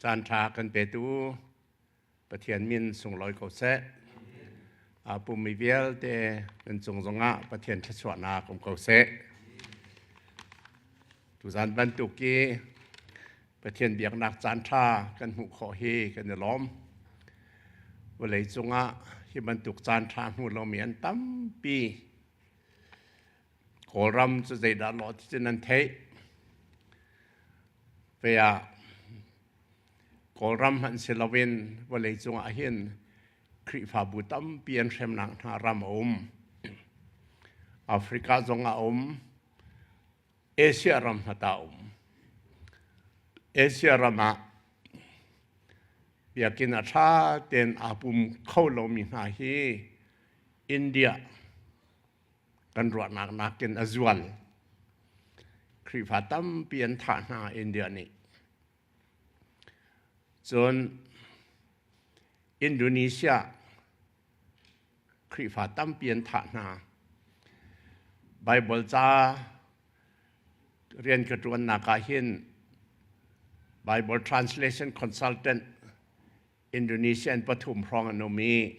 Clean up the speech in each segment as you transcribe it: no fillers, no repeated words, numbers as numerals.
Caan ṭha kan petu Pathian min sunglawi ko seh. Aa pummi vialte nan cung zongah Pathian thluachuahnak um ko seh. Tuzan bantuk i Pathian biaknak caan ṭha kan hmuh khawh hi kan i lawm. Vawlei cungah hi bantuk caan ṭha hmu lomi an tampi. Kawlram cu zeidah lawh ti cu nan theih. Vei ah Kawlram hmanh si loin vawleicung ah hin Khrihfabu tampi an hremnak hna ram a um. Africa zong a um. Asia ram hna ta um. Asia ram ah biakinn a ṭha tein aa pum kho lomi hna hi India kan ruahnak nakin a zual. Khrihfa tampi an thah hna India nih. Cun Indonesia Khrihfa tampi an thah hna. Bible ca rian ka ṭuannak ah hin Bible Translation Consultant Indonesian pathum hrawng an um i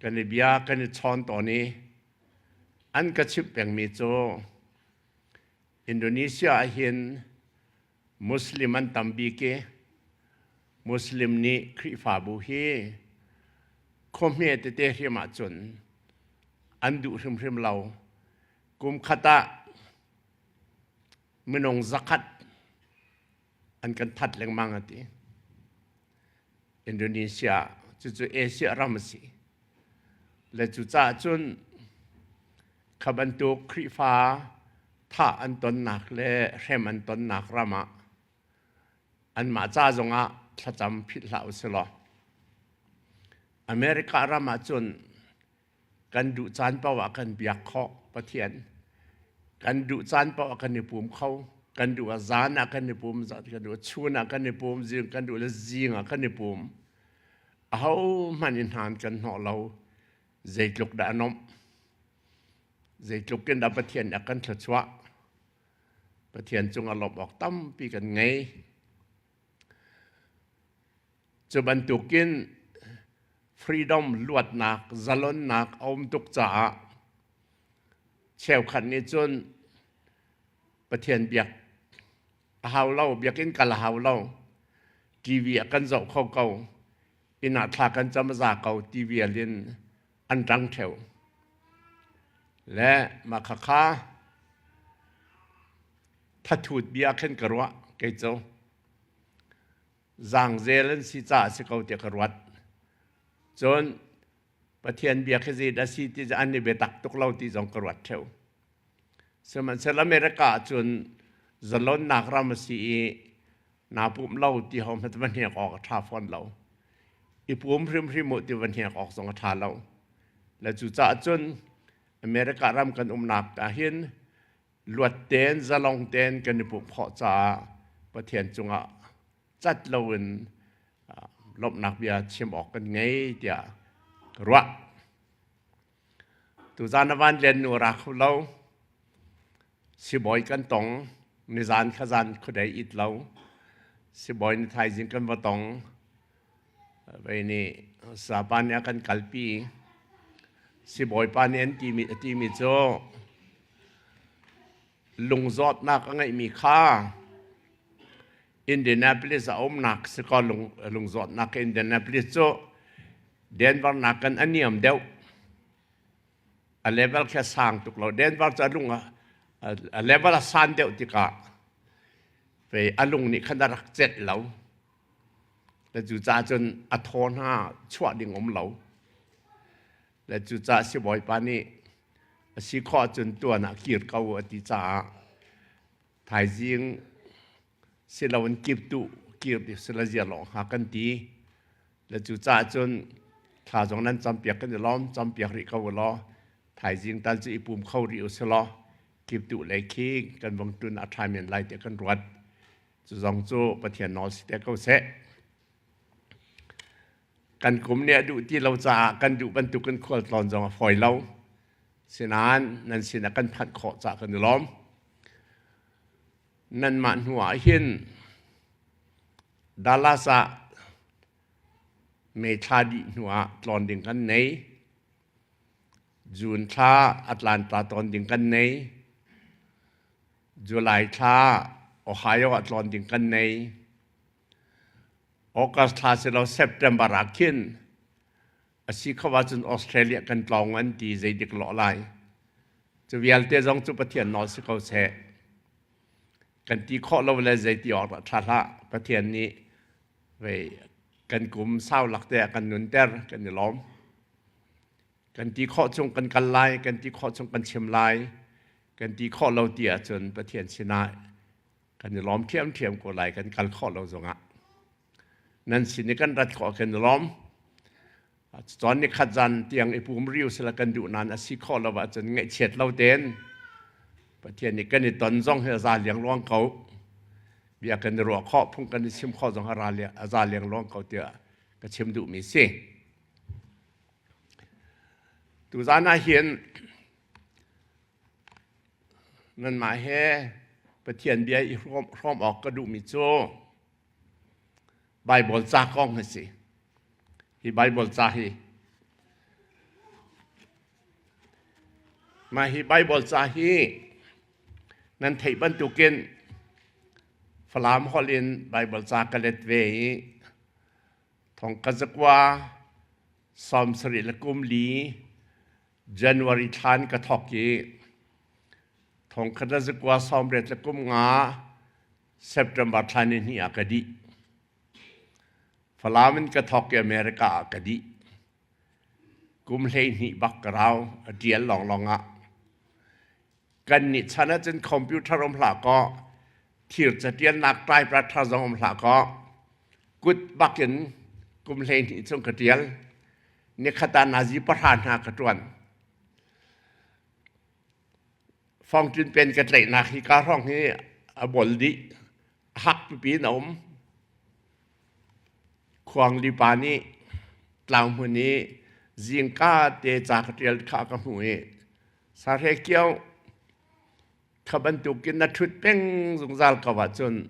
kan i bia kan i chawn tawn i an ka chimh pengmi cu Indonesia ah hin Muslim an tam bik i Muslim nih Khrihfabu hi khuahme tete hrim ahcun an duh hrimhrim lo. Kum khat ah minung 100 an kan that lengmang a ti. Indonesia cucu Asia ram a si. Le cucaah cun kha bantuk Khrihfa thah an tonnak le hrem an tonnak ram ah anmah ca zongah thlacam philh hlah usih law America ram ah cun kan duh caan paoh ah kan biak khawh Pathian kan duh caan paoh ah kan i pum kho kan duh ah zan ah kan i pum kan duh chun ah kan i pum zing kan duh le zing ah kan i pum aho hmanh in hnan kan hnawh lo zeitluk dah a nomh zeitluk in dah Pathian a kan thluachuah Pathian cungah lawmh awk tampi kan ngei Cu bantukin freedom luatnak, zalonnak a um tuk caah cheukhat nih cun Pathian biak a hau lo, biakinn kal a hau lo, TV ah kan zoh kho ko, inn ah thla kan cam a za ko ti vial in an ṭang ṭheo. Le mah khakha thathut bia khin ka ruah kei cu. Zaangzel an si caah a si ko tiah ka ruat. Cun Pathian bia khi zeidah a si ti an i biatak tuk lo ti zong ka ruat ṭheo. Sihmanhsehlaw America ahcun zalonnak ram a si i naa pumh lo ti ho hmanh va hnek awk a ṭha fawn lo. I pum hrimhrim u ti va hnek awk zong a ṭha lo. Le cucaah cun America ram kan umnak ahhin luat tein zalong tein kan i pumh khawh caah Pathian cungah cat loin lawmhnak bia chim awk kan ngei tiah ka ruah. Tuzan a van len nu ra kho lo. Sibawi kan tong. Nizan kha zan khuadei it lo. Sibawi ni thaizing kan va tong. Vei nih sapa nih a kan kalpi. Sibawipa nih an timi a timi cu lungzawtnak a ngeihmi kha Indianapolis a umnak si kaw lungzawtnak Indianapolis cu Denver nakin a niam deuh. A level khi a sang tuk lo. Denver cu a lung a level a san deuh tikah vei a lung nih khan a rak celh lo. Le cucaah cun a thaw hna chuah ding um lo. Le cucaah sibawipa nih a si khawh ahcun tuan ah kir ko a ti caah thaizing siloin kirtu kir sila zia lawng hnga kan ti. Le cucaah cun thla zong nan campiak kan i lawm, campiak rih ko u law thaizing tal cu i pum kho rih u si law kiptuh lei khi kan vong tun a ṭha men lai tiah kan ruat. Cu zong cu Pathian nawl si te ko seh. Kan kum nih a duh ti lo caah kan duh bantukin khualtlawn zong a fawi lo. Sinain nan sinah kan phanh khawh caah kan i lawm. Nanmah hnu ah hin Dallas ah May thla dih hnu ah tlawn ding kan nei. June thla Atlanta tlawn ding kan nei. July thla Ohio ah tlawn ding kan nei. August thla si lo September ah khin a si kho ahcun Australia kan tlawng an ti zeidik lawh lai. Cu vialte zong cu Pathian nawl si ko seh. Kan ti khawh lo le zeiti awk dah ṭha hlah. Pathian nih vei kan kum sau lak te ah kan nunter kan i lawm. Kan ti khawh chung kan kal lai, kan ti khawh chung kan chim lai. Kan ti khawh lo ti ahcun Pathian sinah kan i lawm ṭhiamṭhiam ko lai kan kal khawh lo zongah. Nan sin i kan rat khawh kan i lawm. Cun ni khat zan tiang i pum riu sila kan duh nain a si khawh lo ahcun ngaihchiat lo tein Pathian nih kan i ton zong hi a za liangluang ko. Bia kan i ruah khawh, phung kan i chim khawh zong a za liangluang ko tiah ka chim duhmi si. Tuzan ah hin Nanmah he Pathian bia i hrawm awk ka duhmi cu Baibal ca kong a si. Hi Baibal ca hi mah hi Baibal ca hi nan theih bantukin Falam holh in Baibal ca ka let ve i thong ka zakua 70 le kum li January thla in ka thawk i thongkhat le zakua 80 le kum nga September thla ni hnih ah ka dih. Falam in ka thawk i America ah ka dih. Kum 12 bak ka rau a ṭial lawnglawng ah. Kan nih chan ahcun computer um hlah kaw thir catialnak typewriter zong um hlah kaw kut bak in kum 12 chung ka ṭial. Nikhat ah nazi pahra hna ka ṭuan. Fongṭin pen ka tlaihnak hi ka hrawng hi a bol dih. A hak pipi in a um. Khuangli pa nih tlanghmun i zingka te ca ka ṭial kha ka hmuh i Sahre kio kha bantukin na ṭhut peng zungzal ko ahcun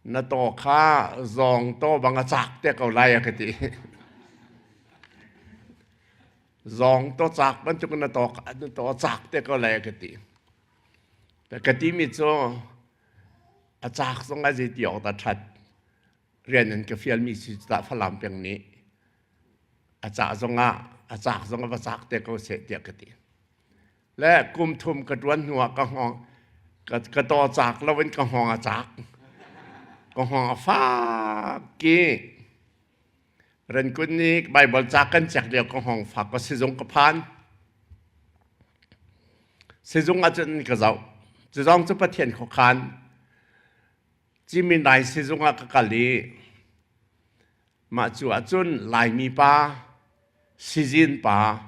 na taw kha zawng taw bang a cak te ko lai a ka ti. Zawng taw cak bantukin na taw na taw a cak te ko lai a ka ti. Ka timi cu a cak zong a zei ti awk dah ṭhat rian an ka fialmi si tah Falam peng nih a cah zongah a cak zong a va cak te ko seh tiah ka ti. Le kum thum ka ṭuan hnuah ka hngawng ka, ka taw cak loin ka hngawng a cak. Ka hngawng a fak ki. Renkun nih Baibal ca kan cek lio ka hngawng fak ka sizung ka phan. Sizung ahcun ka zoh. Cu zong cu Pathian khuakhan. Ciminai sizung ah ka kal i mah cu ahcun Laimi pa, sizin pa,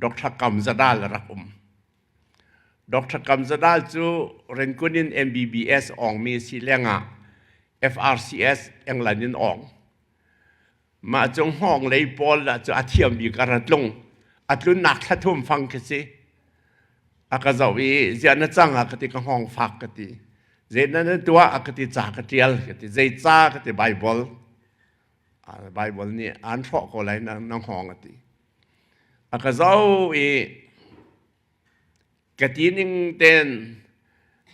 Dr. Kam Zadal a rak um. Dr. Kam Zadal cu Renkun in MBBS awngmi si lengah FRCS England in awng. Mah cu hngawng lei pawl cu a thiam bik a ra tlung. A tlunnak thla thum fang khi si. A ka zoh i ziah na cang a ka ti ka hngawng fak ka ti. Zei na na tuah a ka ti ca ka tial ka ti. Zei ca ka ti Bible. Bible nih an hrawh ko lai na, na hngawng a ti. A ka zoh i ka ti ning ten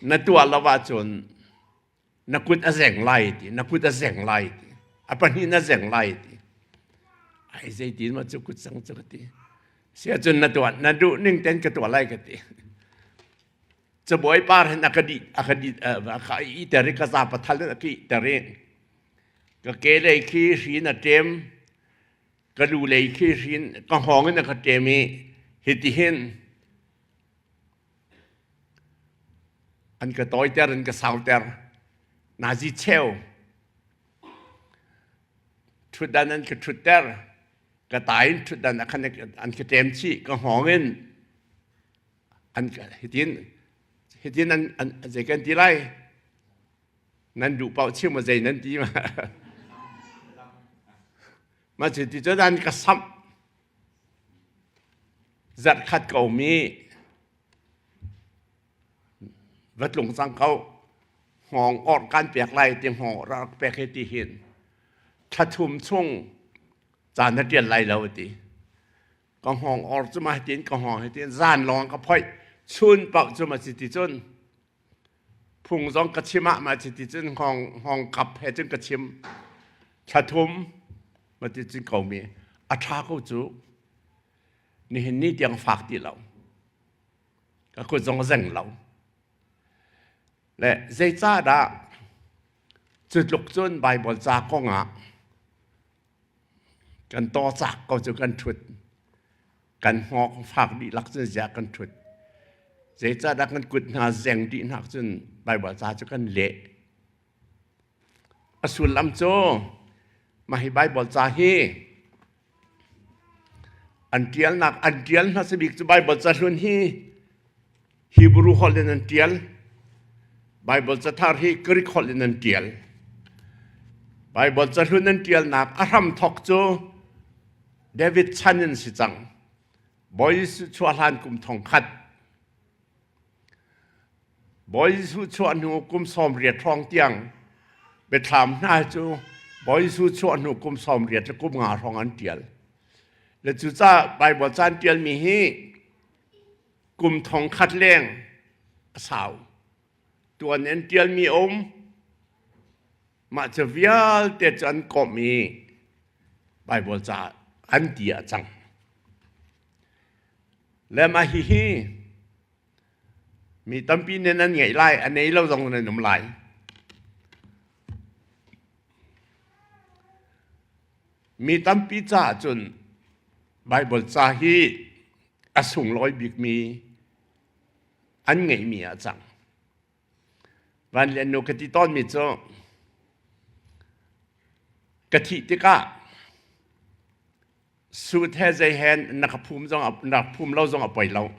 na tuah lo ahcun na kut a zeng lai ti na kut a zeng lai ti a pahnih na zeng lai ti ai zeitin ma cu kut sang cu ka ti sia cun na tuah na duh ning ten ka tuah lai ka ti cabuai par hin a ka di a ka di a ka i ter i ka za pathal in a ki ter i ka ke lei khi hrin a ṭem ka lu lei khi hrin ka hngawng in a ka ṭem i hiti hin An ka tawiter an ka sauter. Nazi cheu. Ṭhutdan an ka ṭhutter. Ka ta in ṭhutdan a khan an ka ṭem chih. Ka hngawng in an hitin hitin an, an zei kan ti lai nan duh paoh chim ma zei nan ti ma ma cu ti cun an ka samh Zarhkhat ka um i va tlung cang ko. Hngawng orh kan pek lai ti hngawng orh rak pek hi ti hin thla thum chung ca na ṭial lai lo ti. Ka hngawng or cu ma hitin ka hngawng hitin zan lawng ka phoih chun paoh cu ma si ti cun phung zong ka chim ah ma si ti cun hngawng hngawng kap he cun ka chim thla thum ma ti cun ko mi a ṭha ko cu nihin ni tiang fak ti lo ka kut zong a zeng lo le zeicahdah cu tluk cun Baibal ca kong ah kan tawcak ko cu kan ṭhut kan hngawk fak dihlak cun ziah kan ṭhut zeicahdah kan kut hna zeng dih hnak cun Baibal ca cu kan leh a sullam cu mah hi Baibal ca hi An ṭialnak an ṭial hmasa bik cu Baibal cahlun hi Hebrew holh in an ṭial. Baibal cathar hi Greek holh in an ṭial. Baibal cahlun an ṭialnak a hramthawk cu David chan in si cang. Bawi Jesuh chuah hlan kum thong khat. Bawi Jesuh chuah hnu kum 80 hrawng tiang biathlam hna cu Bawi Jesuh chuah hnu kum 80 le kum nga hrawng an ṭial. Le cucaah Baibal caan ṭialmi hi kum thong khat leng a sau. Tuan in ṭialmi a um. Mah cu vialte cu an komh i Baibal caah an ti ah cang. Le mah hihi mi tampi nih nan ngeih lai, a nei lo zong nan um lai. Mi tampi caah cun Baibal ca hi a sunglawi bikmi an ngeihmi ah a cang. Van Lian nu ka ti tawnmi cu ka thih tikah Suit he zei he na ka phum zong na phum lo zong a poi lo.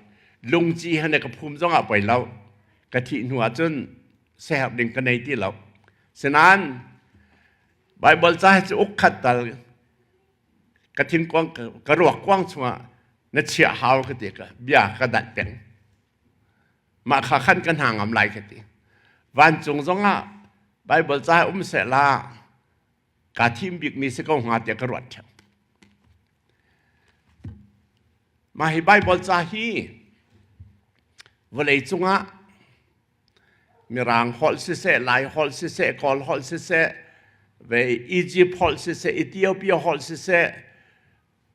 Lungci he na ka phum zong a poi lo. Ka thih hnu ahcun seherh ding ka nei ti lo. Sinain Bible ca hi cu uk khat tal ka thingkuang ka ruak kuang chungah na chiah hau ka ti ka bia ka danh peng. Mah kha khan ka hna ngam lai ka ti. Vancung zongah Bible ca um seh la kaa thim bikmi si ko hnga tiah ka ruat ṭheo. Mah hi Baibal ca hi vawlei cungah Mirang holh siseh, Lai holh siseh, Kawl holh siseh, ve Egypt holh siseh, Ethiopia holh siseh,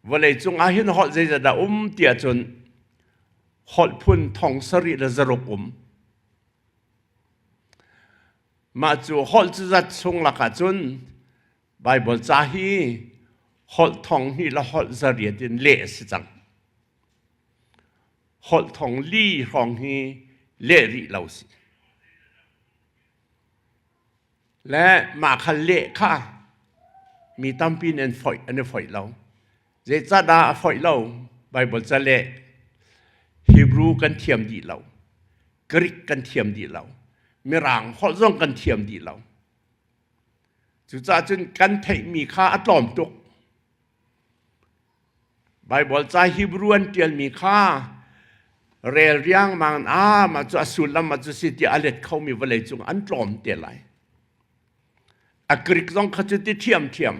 vawlei cungah hin holh zeizat dah um tiah cun holh phun thong sarih le zaruk um. Mah cu holh cuzat chung lakah cun Baibal ca hi holh thong hnih le holh zariat in leh a si cang. Holh thong li hrawng hi leh rih lo si. Le mah kha leh kha mi tampi nih an foih an i foih lo. Zeicahdah a foih lo? Baibal ca leh Hebrew kan thiam dih lo. Greek kan thiam dih lo. Mirang holh zong kan thiam dih lo. Cucaah cun kan theihmi kha a tlawm tuk. Baibal ca Hebrew an ṭialmi kha rel riangmang in ah mah cu a sullam mah cu si tiah a let khomi vawlei cung an tlawm te lai. A Greek zong kha cu ti ṭhiamṭhiam.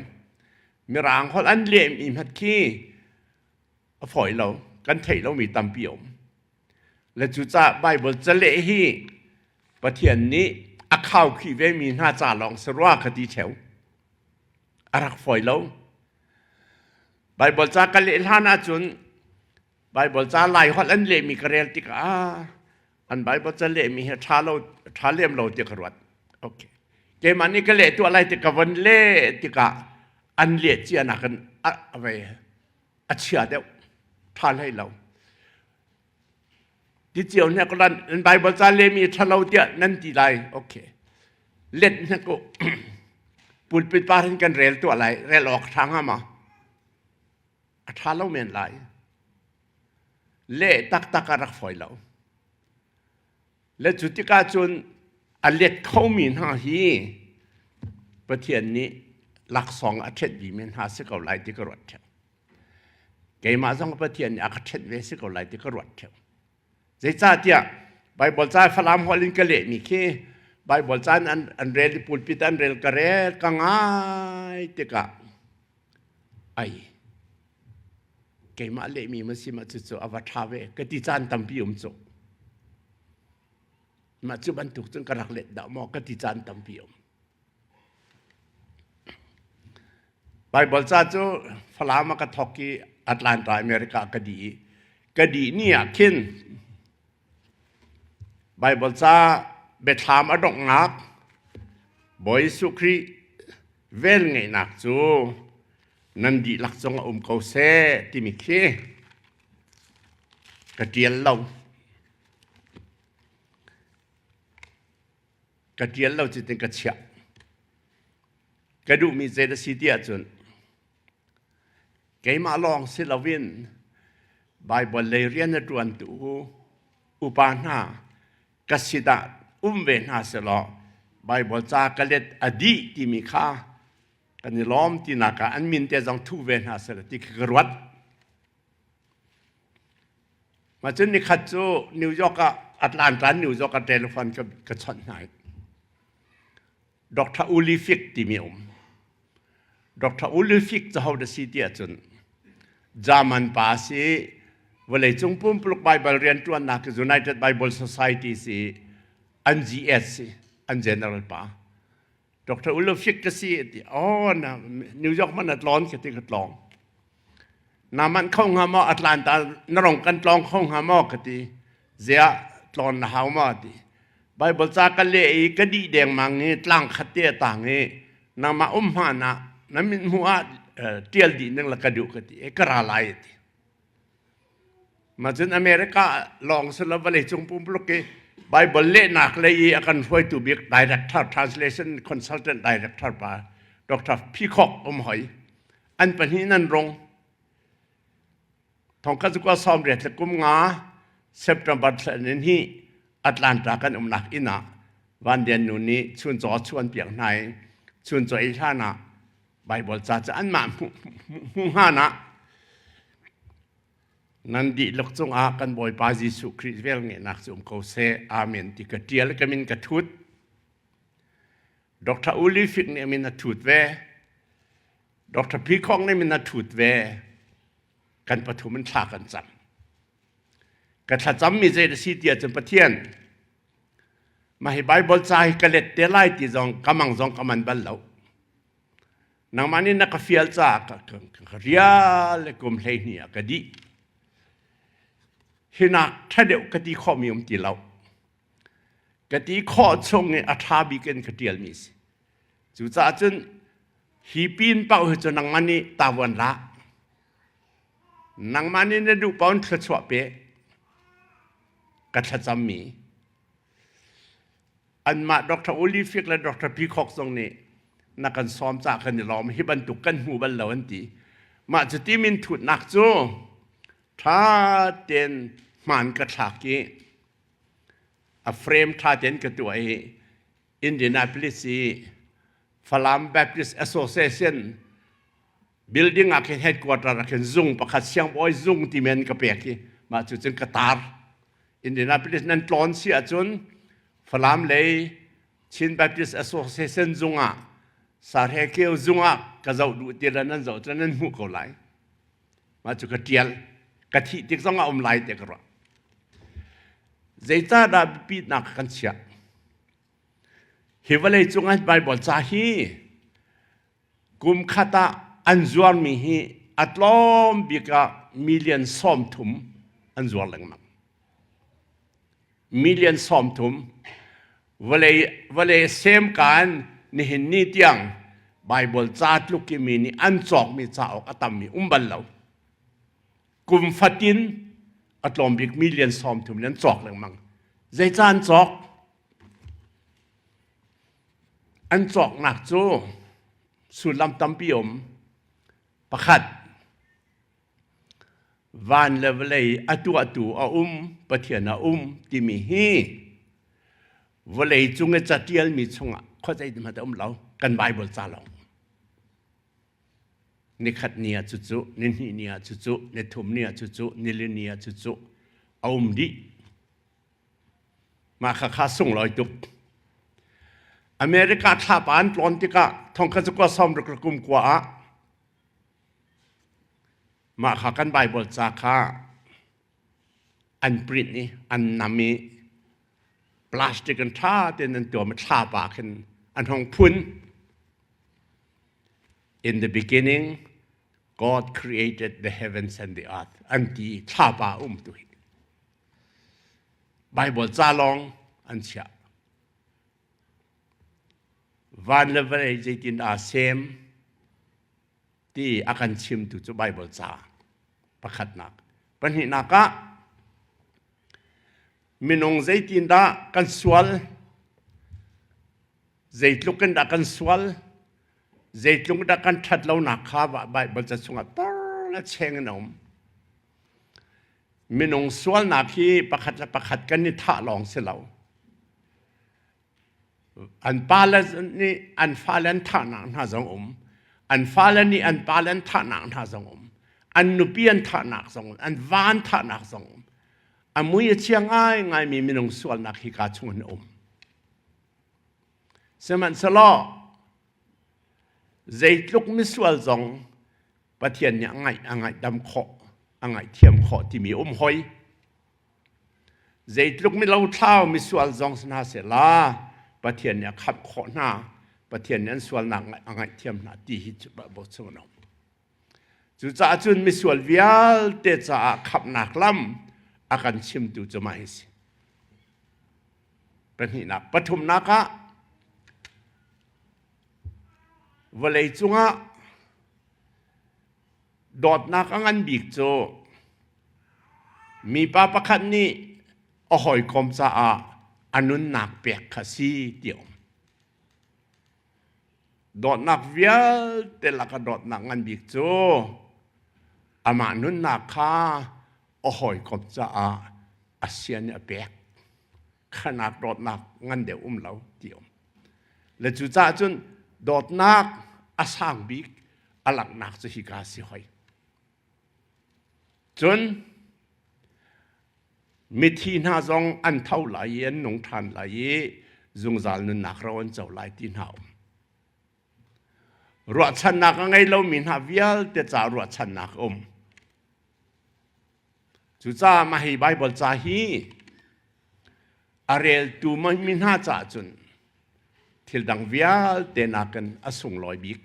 Mirang holh an lehmi hmat khi a fawi lo. Kan theih lomi tampi a um. Le cucaah Baibal caleh hi Pathian nih a khaukhih vemi hna ca lawng si rua ka ti ṭheo. A rak fawi lo. Baibal ca ka leh hlan ahcun Baibal ca Laiholh an lehmi ka rel tikah an Baibal ca lehmi hi ṭha lo ṭha lem lo ti ka ruat. Okay. Keimah nih ka leh tuah lai ti ka von leh tikah an leh cia nakin a, a chia deuh. Ṭha hlei lo. Ti cio hnek lan nan Bible ca lemi ṭhalo tiah nan ti lai. Okay. Let hnek u. Pulpit par hin kan rel tuah lai. Rel awk ṭha hnga ma? A ṭha lo men lai. Le taktak a rak fawi lo. Le cu tikah cun a let khomi hna hi Pathian nih laksawng a ṭhet bimi hna si ko lai ti ka ruat ṭheo. Keimah zong Pathian nih a ka ṭhenh ve si ko lai ti ka ruat ṭheo. Zeicahtiah Baibal ca Falam holh in ka lehmi khi Bible caan an, an rel i pulpit an rel ka rel ka ngai tikah ai keimah lehmi ma si ma cucu a va ṭha ve ka ti caan tampi um cu. Mah cu bantuk cun ka rak let dah maw ka ti caan tampi um. Baibal ca cu Falam ah ka thawk i Atlanta, America ka dih i ka dih ni ah khin Baibal ca biathlam a donghnak Bawi Jesuh Khrih velngeihnak cu nan dihlak cungah um ko seh timi khi ka ṭial lo. Ka ṭial lo cutin ka chiah. Ka duhmi zei a si ti ahcun keimah lawng si loin Baibal lei rian a ṭuantu upa hna ka sinah um ve hna sehlaw Baibal ca ka let a dih timi kha kan i lawm tinak ah an min te zong thu ve hna sehlaw ti kha ka ruat. Mah cun nikhat cu New York ah Atlanta New York ah telephone ka, ka chawnh hna i Dr. Uli Fick timi a um. Dr. Uli Fick cu ho da si ti ahcun German pa si vawleicung pumpuluk Bible rianṭuannak United Bible Society si an GS si an general pa. Dr. Ulufik ka si ti oh na New York man a tlawn ka ti ka tlawng na man kho hnga maw Atlanta na rong kan tlawng kho hnga maw ka ti ziah tlawn na hau maw ti Bible ca ka le i ka dih dengmang i tlang khat te a tang i nangmah um hma na na min hmu ah tial dih ning la ka duh ka ti e ka ra lai ti Mah cun America lawng si lo vawleicung pumpuluk i Bible lehnak lei i a kan hruaitu bik director, translation consultant director pa Dr. Peacock um hoi. An pahnih nan rung. Thongkhat cu 98 le kum nga September thla in hi Atlanta kan umnak inn ah Van Lian nu nih chuncaw chuan piak hna i chuncaw ei hlan ah Bible ca cu anmah hmuh hngan ah nan dihlak cungah kan Bawipa Jesuh Khrih velngeihnak cu um ko seh. Amen ti ka ṭial ka min ka thut. Dr. Uli Fik nih min a thut ve. Dr. Peacock nih min a thut ve. Kan pathum in thla kan cam. Ka thlacammi zei a si ti ahcun Pathian mah hi Bible ca hi ka let te lai ti zong ka mang zong ka man bal lo. Nangmah nih na ka fial caah ka, ka, ka rial le kum 12 ah ka dih. Hinak ṭha deuh ka ti khawhmi um ti lo. Ka ti khawh chung i a ṭha bik in ka ṭialmi si. Cucaah cun hi pin paoh hi cu nangmah nih tavuan hlah. Nangmah nih na duh paoh in thluachuah pe. Ka thlacammi. Anmah Dr. Uli Fik le Dr. Peacock zong nih na kan sawm cah kan i lawm hi bantuk kan hmu bal lo an ti. Mah cu ti min thutnak cu ṭha tein hmaan ka thlak i a frame ṭha tein ka tuah i Indianapolis i Falam Baptist Association building ah khin headquarter ah khin zung pakhat siangbawi zung ti men ka pek i mah cu cun ka tar Indianapolis nan tlawn si ahcun Falam lei Chin Baptist Association zung ah Sarhe Kio zung ah ka zoh duh ti le nan zoh cun nan hmuh ko lai mah cu ka tial ka thih tik zong ah um lai te ka ruah zeicahdah biapitnak kan chiah hi vawlei cung ah Bible ca hi Kum khat ah an zuarmi hi a tlawm bik ah million 30 an zuar lengmang. Million 30 vawlei vawlei semkaan nihin ni tiang Bible ca tluk i mi nih an cawkmi cauk a tammi um bal lo. Kum fatin a tlawm bik million 30 in an cawk lengmang. Zeicah an cawk? An cawknak cu sullam tampi um. Pakhat, van le vawlei a tuahtu a um, Pathian a um timi hi vawlei cung i catialmi chungah khuazei hmanh a um lo. Kan Bible ca lawng. Nikhat ni ah cucu, nihnih ni ah cucu, nithum ni ah cucu, nili ni ah cucu a um dih. Mah khakha sunglawi tuk. America thlapa an tlawn tikah thongkhat zakua sawmruk kum kua ah mah kha kan Bible ca kha an print i an nam i plastic in ṭha tein an tuam i thlapa khin an hong phun. In the beginning, God created the heavens and the earth an ti thlapa um tu hi. Bible ca lawng an chiah. Van le vawlei zeitin aa sem ti a kan chimtu cu Bible ca pakhatnak. Pahnihnak ah minung zeitindah kan sual, zeitluk in dah kan sual, zeitluk dah kan ṭhat lonak kha Bible ca chungah tor le cheng in a um. Minung sualnak hi pakhat le pakhat kan i thah lawng si lo. An pale nih an fale an thahnak hna zong um. An fale nih an pale an thahnak hna zong um. An nupi an thahnak zong um. An va an thahnak zong um. A mui a chia ngaingaimi minung sualnak hi ka chung in um. Sihmanhsehlaw zeitluk misual zong Pathian nih a ngaih a ngaihdam khawh, a ngaihthiam khawh timi um hoi. Zeitluk milothlau misual zong si hna sehla Pathian nih a khamh khawh hna, Pathian nih an sualnak a ngaihthiam hna ti hi cu bochan an um. Cucaah cun misual vialte caah khamhnak lam a kan chimtu cu mah hi si. Pahnihnak, pathumnak ah vawlei cungah Dawtnak a ngan bik cu mipa pakhat nih a hawikom caah a nunnak pek kha si ti a um. Dawtnak vialte lak a dawtnak ngan bik cu amah nunnak kha a hawikom caah a sian i a pek. Khanak dawtnak ngan deuh um lo ti a um. Le cucaah cun dawtnak a sang bik a langhnak cu hika si hoi. Cun mithi hna zong an tho lai i an nung ṭhan lai i zungzal nunnak ro an co lai ti hna um. Ruahchannak a ngei lomi hna vialte ca ruahchannak um. Cucaah mah hi Baibal ca hi a reltu mi hna caah cun thil dang vialte nakin a sunglawi bik.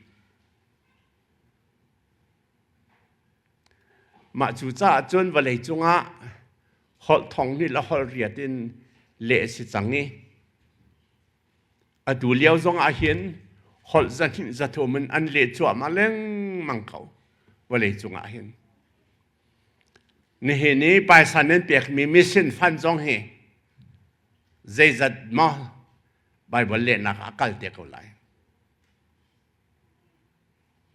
Mah cu caah cun vawlei cungah holh thong hnih le holh riat in leh a si cang i atu lio zong ah hin holh zahnih zathum in an leh cuahmah lengmang ko vawlei cungah hin. Nihin i paisa nan pekmi mission fund zong hi zeizat maw Baibal lehnak ah kal te ko lai.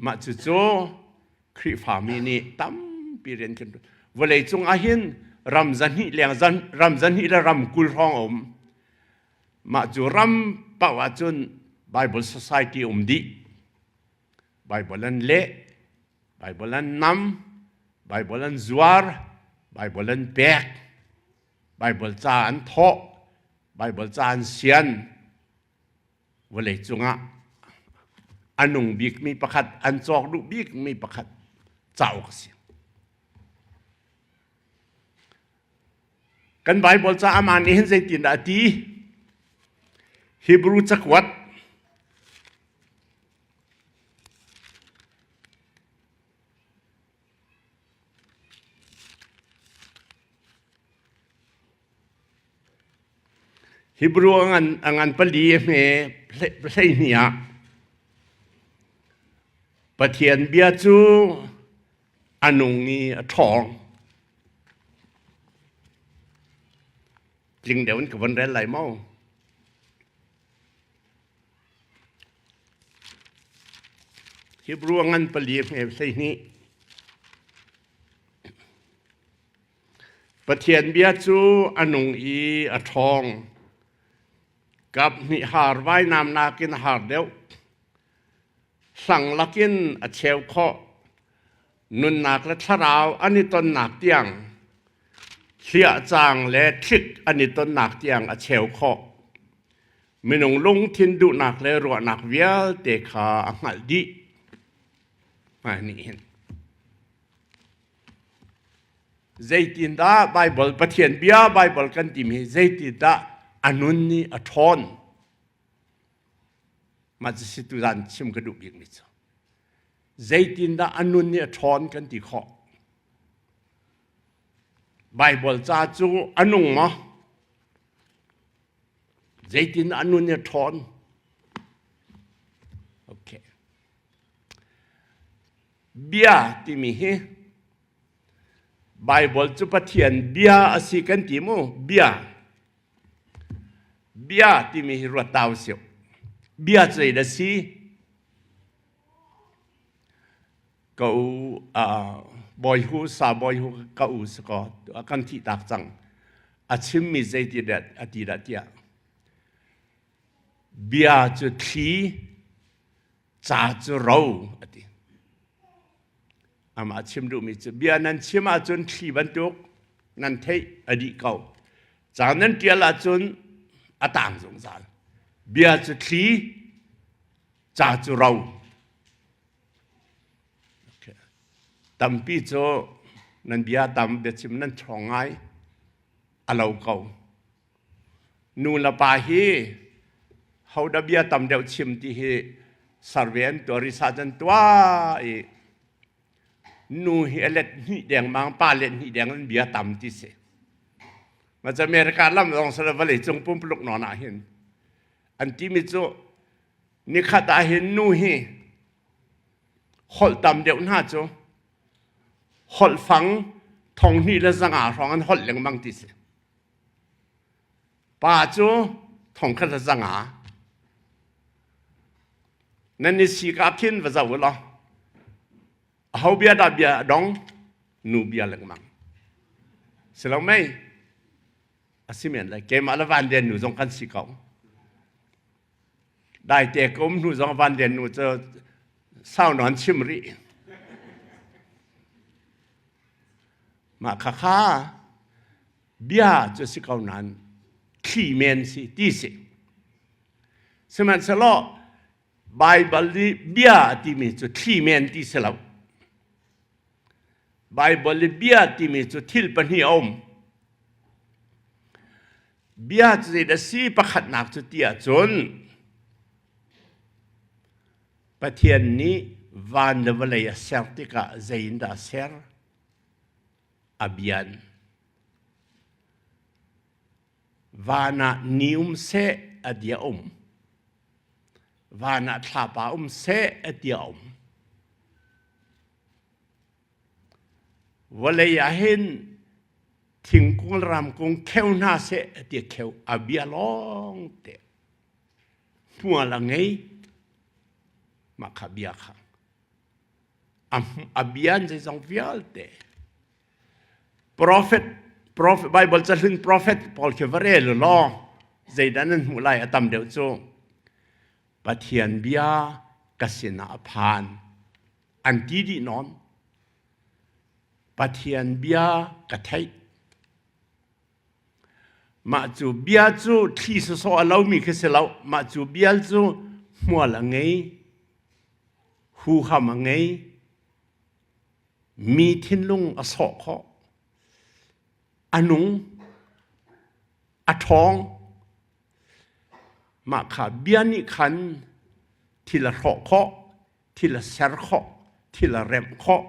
Mah cucu Khrihfami nih tampi rian kan ṭuan. Vawlei cung ah hin ram zahnih leng ram zahnih le ram 20 hrawng a um. Mah cu ram paoh ahcun Bible Society um dih. Bible an leh, Bible an nam, Bible an zuar, Bible an pek, Bible ca an thawh, Bible ca an sian. Vawlei cungah a nung bikmi pakhat, an cawk duh bikmi pakhat cauk a si. Kan Bible ca amah nih hin zeitindah a ti? Hebrew cakuat Hebrew a ngan pali hme 12 ah Pathian bia cu a nung i a ṭhawng. Tling deuh in ka von rel lai maw? Hebrew a ngan pali hme 12. Pathian bia cu a nung i a ṭhawng. Kap hnih har vainam nakin a har deuh. Hlang lakin a cheu khawh. Nunnak le thlarau an i tonnak tiang hliahcang le thlik an i tonnak tiang a cheu khawh. Minung lungthin duhnak le ruahnak vialte kha a hngalh dih. Mah nih hin zeitindah Baibal Pathian bia Baibal kan timi hi zeitindah a nun nih a ṭhawn? Mah cu si tuzan chim ka duh bikmi cu. Zeitindah a nun nih a ṭhawn kan ti khawh? Baibal ca cu a nung maw? Zeitin a nun a ṭhawn? Okay. Bia timi hi Baibal cu Pathian bia a si kan ti mu. Bia. Bia timi hi ruat tau siu. Bia cu zeidah si? Ka u bawi hu sa bawi hu ka u si kaw kan thih tak cang. A chimmi zeiti dah a ti dah tiah bia cu thli ca cu ro a ti. Amah chim duhmi cu bia nan chim ahcun thli bantuk nan theih a dih ko. Ca nan ṭial ahcun a tang zungzal. Bia cu thli, ca cu ro. Tampi cu nan bia tam biachim nan ṭhawng ngai a lo ko. Nu le pa hi hodah bia tam deuh chim ti hi survey an tuah research an tuah i nu hi a let hnih dengmang pa let hnih deng in bia tam ti si. Maca America lam zong sala vawlei cung pumpuluk nawn ah hin an timi cu Nikhat ah hin nu hi holh tam deuh hna cu holh fang thong hnih le zanga hrawng an holh lengmang ti si. Pa cu thong khat le zanga. Nan i si ka khin va zoh u law aho bia dah bia a dong nu bia lengmang. Si lo mei? A si men lai. Keimah le Van Lian nu zong kan si ko. Daite ka um hnu zong Van Lian nu cu sau nawn chim rih. Mah khakha bia cu si ko nain thli men si ti si. Sihmanhsehlaw Baibal nih bia a timi cu thli men ti si lo. Baibal i bia timi cu thil pahnih a um. Bia cu zeidah a si pakhatnak cu ti ahcun Pathian nih van le vawlei a ser tikah zei in dah a ser? A bian. Van ah ni um seh a ti a um. Van ah thlapa um seh a ti a um. Vawlei ah hin thingkung le ramkung kheu hna seh ti a kheu a bia lawng te hmual a ngei mah kha bia kha a bia an zeizong vialte prophet prophet Bible cahlun prophet pawl khi va rel law zeidah nan hmuh lai a tam deuh cu Pathian bia ka sinah a phan an ti dih nawn Pathian bia ka theih. Mah cu bia cu thli sawsawh a lomi khi si lo. Mah cu bia cu hmual a ngei, huham a ngei, mi thinlung a sawh khawh, a nung, a ṭhawng. Mah kha bia nih khan thil a hrawh khawh, thil a ser khawh, thil a remh khawh.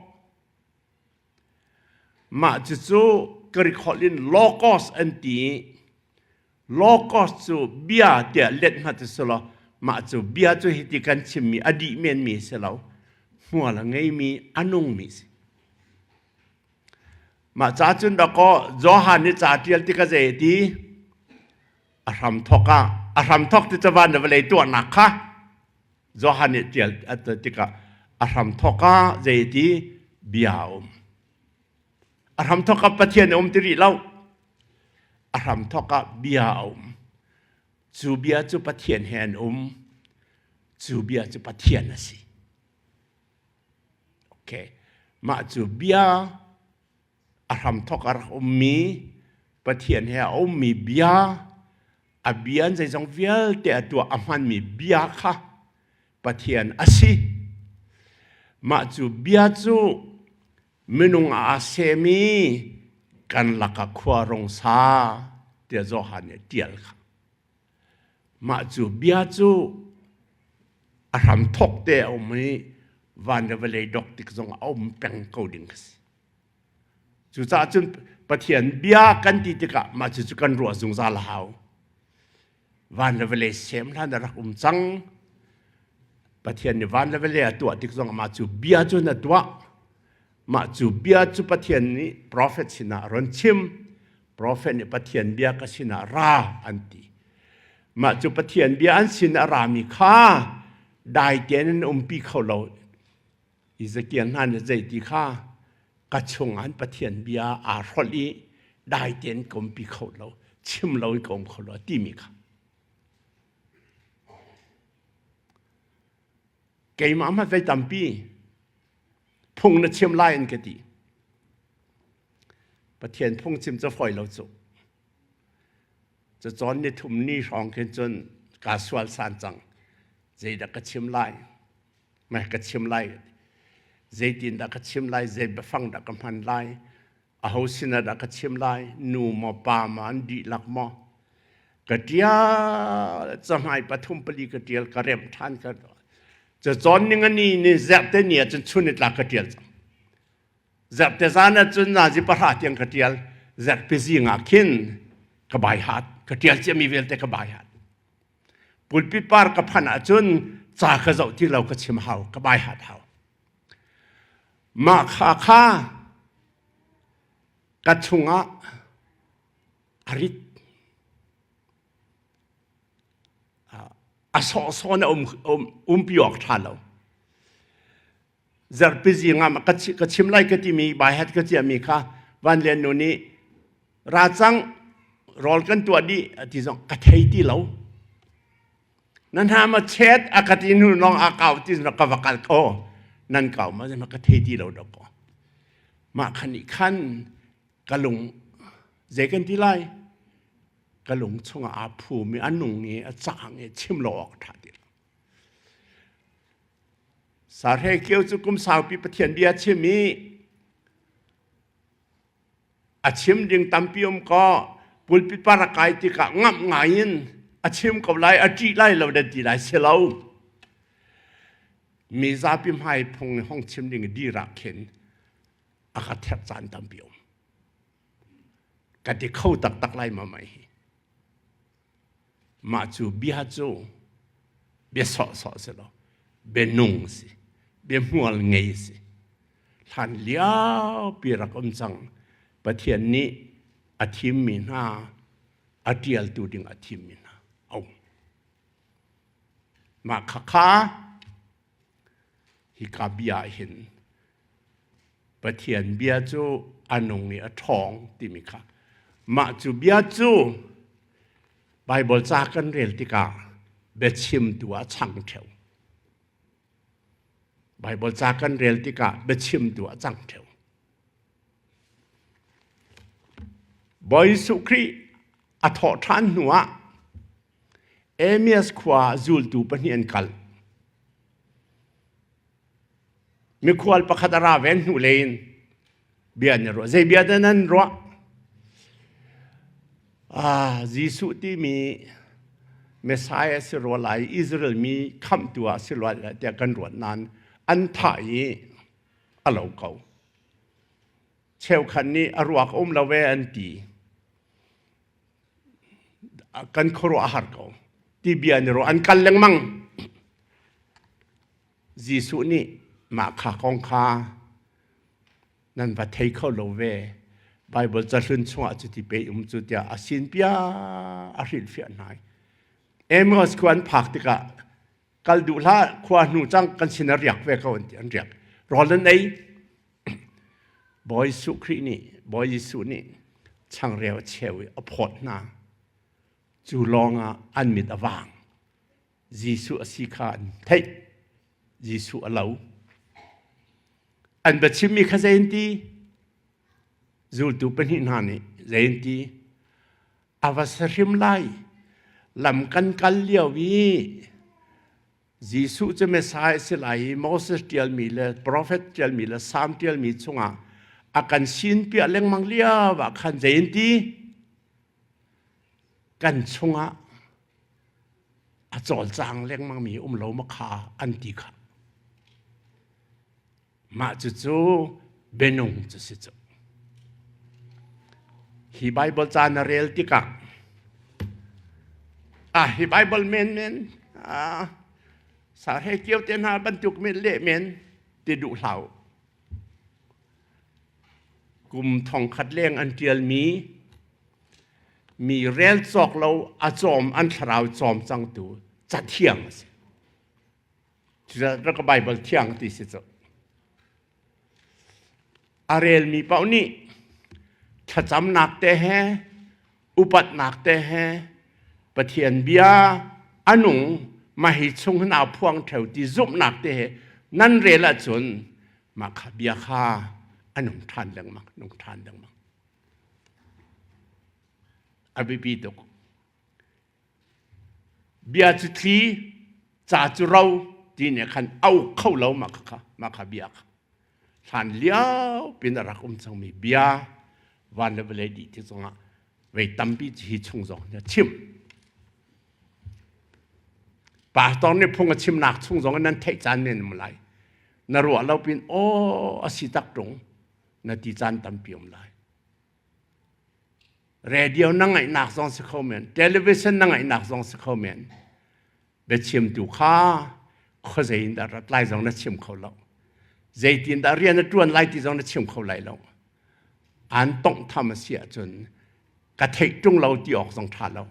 Mah cucu Greek holh in logos an ti i logos cu bia tiah let hmat a si lo. Mah cu bia cu hiti kan chimmi a dih menmi a si lo. Hmual a ngeimi, a nungmi a si. Mah ca cun dakaw Johan nih ca ṭial tik a zei a ti? A hramthawk ah a hramthawk ti cu van le vawlei tuahnak kha Johan nih ṭial tikah a hramthawk ah zei ti bia a um. A hramthawk ah Pathian a um ti rih lo. A hramthawk ah bia a um. Cu bia cu Pathian he an um. Cu bia cu Pathian a si. Okay. Mah cu bia a hramthawk a rak ummi Pathian he a ummi bia. A bia in zeizong vialte a tuah a hmanmi bia kha Pathian a si. Mah cu bia cu minung aa sem i kan lakah khua rung sa tiah Johan nih a ṭial kha. Mah cu bia cu a hramthawk te a um i van le vawlei dok tik zong a um peng ko ding a si. Cucaah cun Pathian bia kan ti tikah mah cucu kan ruah zungzal a hau. Van le vawlei sem hlan a rak um cang. Pathian nih van le vawlei a tuah tik zong mah cu bia cun a tuah. Mah cu bia cu Pathian nih profet sinah a ron chim. Profet nih Pathian bia ka sinah ra an ti. Mah cu Pathian bia an sin a rami kha dai tein an umpi kho lo. Ezekiel hna nih zei ti kha ka chungah Pathian bia aa hrolh i dai tein ka umpi kho lo, chim lo in ka um kho lo timi kha. Keimah hmanh voi tampi phung na chim lai an ka ti. Pathian phung chim cu fawi lo cu. Cacawn ni thum ni hrawng khin cun kaa sual san cang. Zeidah ka chim lai? Meh ka chim lai. Zeitindah ka chim lai? Zei biafang dah ka hman lai? Aho sinah dah ka chim lai? Nu maw pa maw an dihlak maw? Ka ṭial cahmai pathum pali ka ṭial ka remh ṭhan ka cacawn ning ani ni zerhte ni ahcun chun i tlak ka ṭial cang. Zerhte zan ahcun nazi pahra tiang ka ṭial. Zerhpi zing ah khin ka bai hat ka ṭial ciami vialte ka bai hat. Pulpit par ka phanh ahcun ca ka zoh ti lo ka chim hau ka bai hat hau. Mah kha kha ka chungah a rit. A sawhsawh na um, um, umpi awk ṭha lo. Zarhpi zing ah ka chim lai ka timi baihat ka ciahmi kha Van Lian nu nih ra cang rawl kan tuah dih a ti zong ka thei ti lo. Na hna ma chet a ka ti hnu lawng a kau ti ka va kal ko nan kau ma ma ka thei ti lo dok ko. Mah khan nih khan ka lung zei kan ti lai ka lung chungah aa phumi a nung i a cang i chim lo awk ṭha ti lo. Sarhe kio cu kum saupi Pathian bia chim i a chim ding tampi um kaw pulpit par a kai tikah ngamh ngai in a chim ko lai a ṭih lai lo dan ti lai si lo. Mi zapi hmai phung hong chim ding dir ah khin a ka therh caan tampi um. Ka ti kho taktak lai ma mai hi. Mah cu bia cu bia sawhsawh si lo, bia nung si, bia hmual ngei si. Hlan liopi rak um cang. Pathian nih a thimmi hna, a ṭialtu ding a thimmi hna a um. Mah khakha hika bia ah hin Pathian bia cu a nung i a ṭhawng timi kha mah cu bia cu Baibal ca kan rel tikah biachimtu ah chang ṭheo. Baibal ca kan rel tikah biachimtu ah cang ṭheo. Bawi Jesuh Khrih a thawh ṭhan hnuah Emias khua ah zultu pahnih an kal. Mikhual pakhat a ra ven hnu len bia an i ruah. Zei bia dah nan ruah? Ah, Jesuh timi Messiah si rua lai, Israel mi khamhtu ah si rua lai tiah kan ruat nain an thah i a lo ko. Cheukhat nih a ruak um lo ve an ti. Kan khuaruah a har ko. Ti bia an i ruah. An kal lengmang. Jesuh nih mah kha kong kha nan va thei kho lo ve. Baibal cahlun chungah cuti pe um cu tiah a sinpia a hrilhfiah hna. Amos khua an phak tikah kal duh hlah khua hnu cang kan sin a riak ve ko an ti an riak. Rawl an ei. Bawi Jesuh Khrih nih Bawi Jesuh nih changreu a cheu i a phawt hna. Cu lawngah an mit a vang. Jesuh a si kha an theih. Jesuh a lo. An biachimmi kha zei an ti? Zultu pahnih hna nih zei an ti? A va sahrim lai. Lam kan kal lio i Jesuh cu Messiah a si lai i Moses ṭialmi le profet ṭialmi le Salm ṭialmi chungah a kan sinpiah lengmang lio ah khan zei an ti? Kan chungah a cawlcang lengmangmi um lo ma kha an ti kha. Mah cucu bianung cu si cu. Hi Bible ca na rel tikah ah hi Bible men men ah sarhe kio te hna bantuk men le men ti duh hlau. Kum thong khat leng an tialmi mi rel cawk lo a cawm an thlarau cawm cangtu cathiang a si. Cucaah ka Baibal thiang ti si cu. A relmi paoh nih thlacamnak te he upatnak te he Pathian bia a nung mah hi chung hin aa phuang ṭheo ti zumhnak te he nan rel ahcun mah kha bia kha a nung ṭhan lengmang, nung ṭhan lengmang. A biapi tuk. Bia cu thli, ca cu ro ti nih khan a uk kho lo mah kha mah kha bia kha. Hlan lio pin a rak um cangmi bia van le vawlei dih ti zongah vei tampi hi chung zong na chim. Pastor nih phung a chimnak chung zong nan theih caan men um lai. Na ruah lo pin aw a si tak ṭung na ti caan tampi um lai. Radio na ngaihnak zong si kho men, television na ngaihnak zong si kho men. Biachimtu kha khuazei in dah rat lai zong na chim kho lo. Zeitin dah rian na ṭuan lai ti zong na chim kho lai lo. An tonghtham a si ahcun ka theih ṭung lo ti awk zong ṭha lo.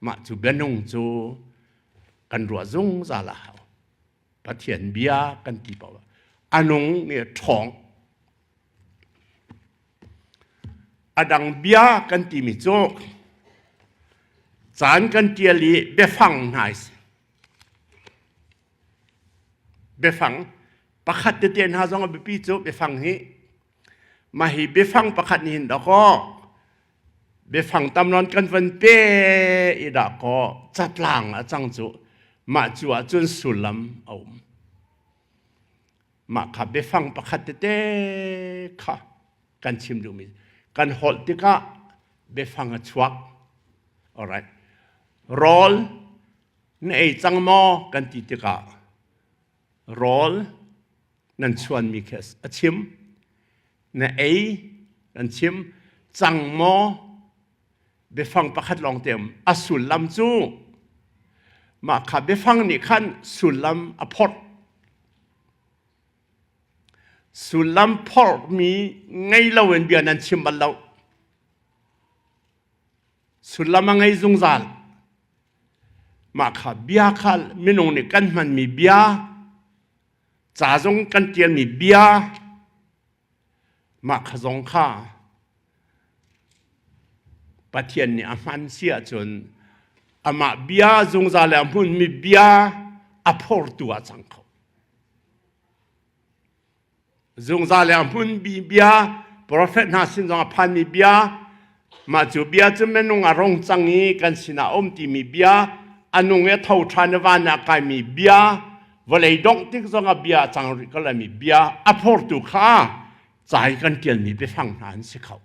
Mah cu bianung cu kan ruah zungzal a hau. Pathian bia kan ti paoh a nung i a ṭhawng. A dang bia kan timi cu caan kan ṭial i biafang hna a si. Biafang pakhat tete hna zong a biapi cu biafang hi mah hi biafang pakhat nih hin dawkaw biafang tam nawn kan van pe i dahkaw catlang a cang cu mah cu ahcun sullam a um. Mah kha biafang pakhat tete kha kan chim duhmi kan holh tikah biafang a chuak. Alright. Rawl na ei cang maw kan ti tikah rawl nan chuanmi khi a chim. Na ei kan chim cang maw biafang pakhat lawng te um a sullam cu mah kha biafang nih khan sullam a phorh sullam phorhmi ngei loin bia nan chim bal lo sullam a ngei zungzal mah kha bia kha minung nih kan hmanmi bia ca zong kan ṭialmi bia mah kha zong kha Pathian nih a hman si ahcun amah bia zungzal le a hmunmi bia a phortu ah cang kho. Zungzal le a hmunmi bia profet hna sin zong a phanmi bia mah cu bia cu minung a rong cang i kan sinah a um timi bia a nung i a tho ṭhan i van ah a kaimi bia vawlei dongh tik zong ah bia a cang rih ko laimi bia a phortu kha ca i kan ṭialmi biafang hna an si kho.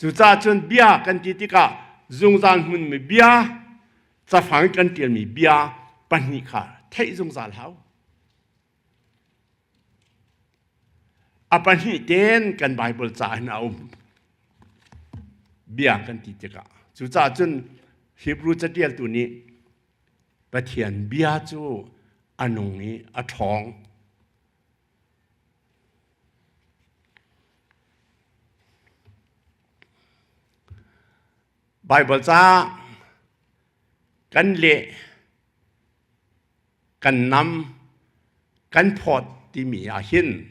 Cucaah cun bia kan ti tikah zungzal hmunmi bia cafang kan ṭialmi bia pahnih kha theih zungzal hau. A pahnih tein kan Baibal ca hin a um. Bia kan ti tikah. Cucaah cun Hebrew caṭialtu nih Pathian bia cu a nung i a ṭhawng. Baibal ca kan leh kan nam kan phawt timi ah hin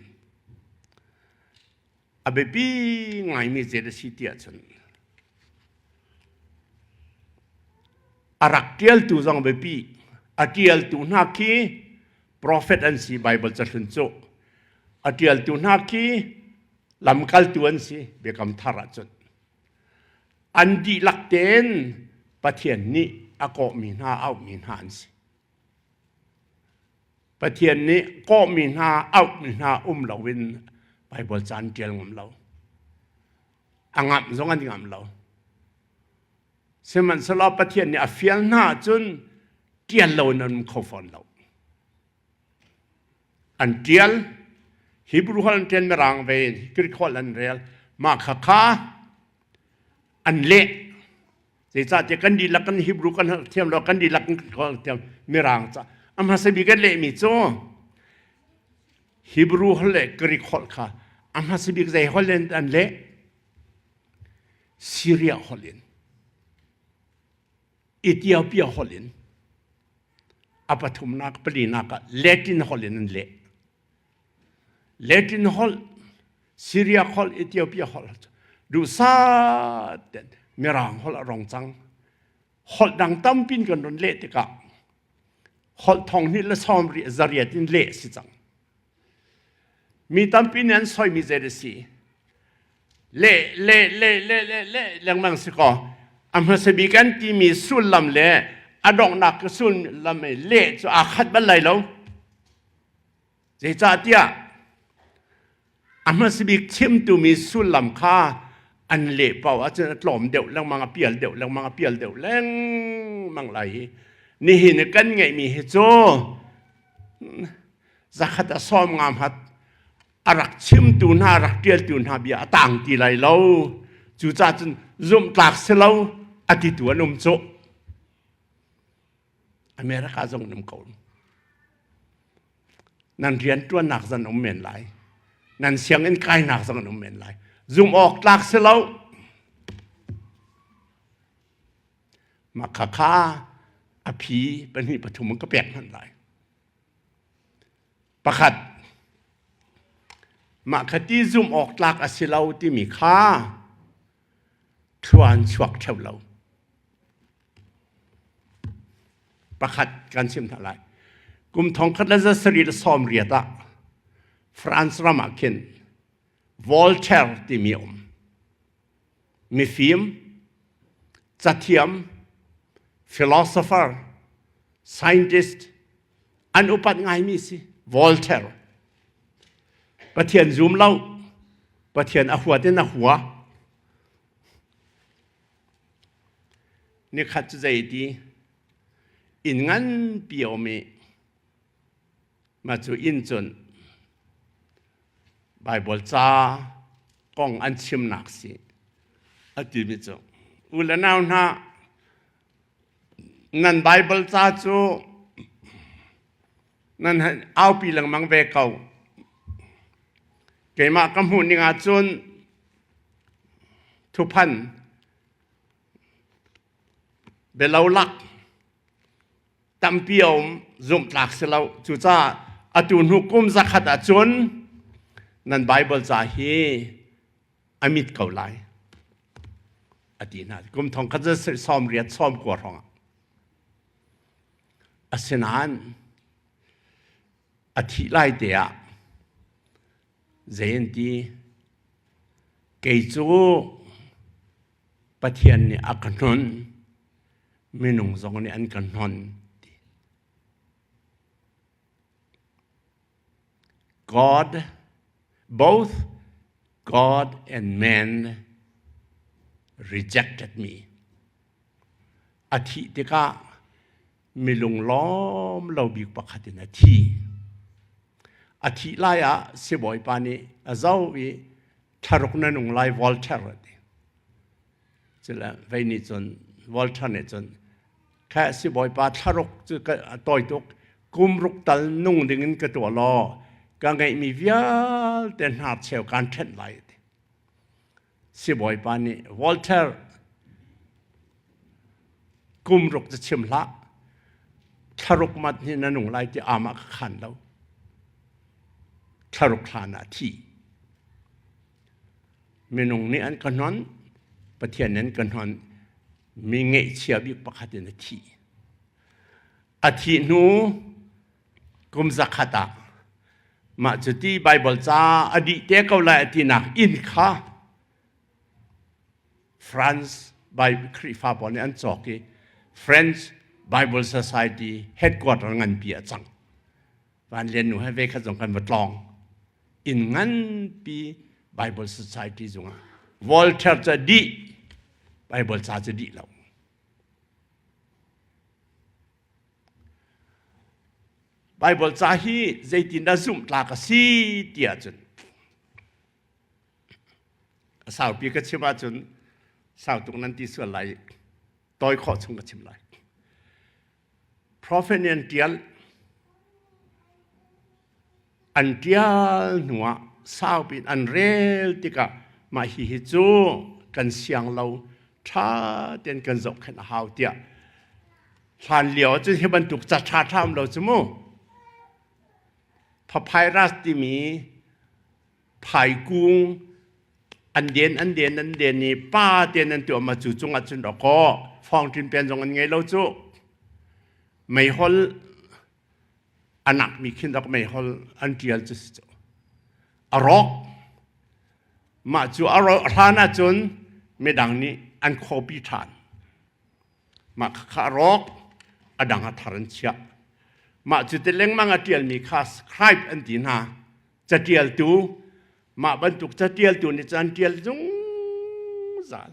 a biapi ngaimi zei a si ti ahcun a rak ṭialtu zong biapi a ṭialtu hna khi profet an si Baibal cahlun cu a ṭialtu hna khi lamkaltu an si Biakam Thar ahcun. An dihlak tein Pathian nih a kawhmi hna, auhmi hna an si. Pathian nih kawhmi hna, auhmi hna um loin Baibal ca an ṭial ngam lo. A ngamh zong an ngamh lo. Sihmanhsehlaw Pathian nih a fial hna ahcun ṭial loin an um kho fawn lo. An ṭial, Hebrew holh an ṭial, Mirang ve in Greek holh an rel. Mah kha kha an leh. Zeicahtiah kan dihlak kan Hebrew kan holh thiam lo, kan dihlak kan Greek holh thiam Mirang ca. A hmasa bik an lehmi cu Hebrew holh le Greek holh kha a hmasa bik zei holh in an leh? Syria holh in. Ethiopia holh in a pathumnak palinak ah Latin holh in an leh. Latin holh, Syria holh, Ethiopia holh duhsah ten Mirang holh a rong cang. Holh dang tampin kan ron leh tikah holh thong hnih le sawm ri zariat in leh si cang. Mi tampi nih an soimi zei a si? Le le le le le le lengmang si kaw a hmasa bik an timi sullam le a donghnak sullam le cu aa khat bal lai lo. Zeicahtiah a hmasa bik chimtumi sullam kha an leh paoh ahcun a tlawm deuh lengmang, a pial deuh lengmang, a pial deuh lengmang lai hi. Nihin i kan ngeihmi hi cu zakhat a sawm nga hmat a rak chimtu hna, a rak ṭialtu hna bia a tang ti lai lo. Cucaah cun zumhtlak si lo a titu an um cu. America zong an um ko. Nan rianṭuannak zan um men lai. Nan sianginn kainak zong an um men lai. Zumh awk tlak si lo. Mah kha kha a phi pahnih pathum ka pek hmanh lai. Pakhat, mah kha ti zumh awk tlak a si lo timi kha thluan chuak ṭheo lo. Pakhat kan chim hna lai. Kum thongkhat le 1880 ah France ram ah khin Voltaire timi a um. Mifim, cathiam, philosopher, scientist, an upat ngaimi si Voltaire. Pathian zum lo, Pathian a huat in a hua. Nikhat cu zei ti inn nganpi a um i mah cu inn cun Baibal ca kong an chimnak si a timi cu u le nau hna nan Baibal ca cu nan aupi lengmang ve ko keimah ka hmuh ning ahcun thuphan bialolak tampi a um zumhtlak si lo cucaah atu hnu kum zakhat ahcun nan Bible ca hi a mit ko lai a ti hna kum thong khat sawm riat sawm kua hrawng ah asinain a thih lai te ah zei an ti kei cu Pathian nih a ka hnon minung zong nih an ka hnon ti. God, both God and man rejected me. A thih tikah milung lawm lo bik pakhat in a thi. A thih lai ah sibawipa nih a zoh i thlaruk na nung lai Voltaire a ti. Cule vei nih cun Voltaire nih cun kha sibawipa thlaruk cu ka tawi tuk kum ruk tal nung ding in ka tuah law ka ngeihmi vialte hna cheu kaan ṭhenh lai ti. Sibawipa nih Voltaire kum ruk cu chim hlah thlaruk mat hi na nung lai ti amah ka khan lo thlaruk hlan ah thi minung nih an ka hnon Pathian nih an ka hnon mi ngeihchia bik pakhat in a thi a thih hnu kum zakhat ah mah cu ti Bible ca a dih te ko lai a tinak inn kha France. Khrihfa pawl nih an cawk i French Bible Society headquarter nganpi a cang. Van Lian nu he ve khat zong kan va tlawng. Inn nganpi Bible Society zungah Voltaire ca dih Bible ca cu dih lo. Bible ca hi zeitindah zumh tlak a si ti ahcun a saupi ka chim ahcun sau tuk nan ti sual lai tawi khawh chung ka chim lai. Prophet nih an ṭial. An ṭial hnuah saupi in an rel tikah mah hihi cu kan siang lo ṭha tein kan zohkhenh a hau tiah hlan lio ahcun hi bantuk ca ṭhaṭha um lo cu mu. Papyrus timi phaikung an den an den an den i pa ten an tuah ma cu cungah cun rawkaw fawngṭin pen zong an ngei lo cu meihol anak mi khin rak meihol an ṭial cu si cu a rawk mah cu a rawk hlan ahcun midang nih an copy ṭhan mah kha a rawk a dang a thar an chiah mah cu ti lengmang a ṭialmi kha scribe an ti hna Catialtu mah bantuk catialtu nih cun tial zungzal.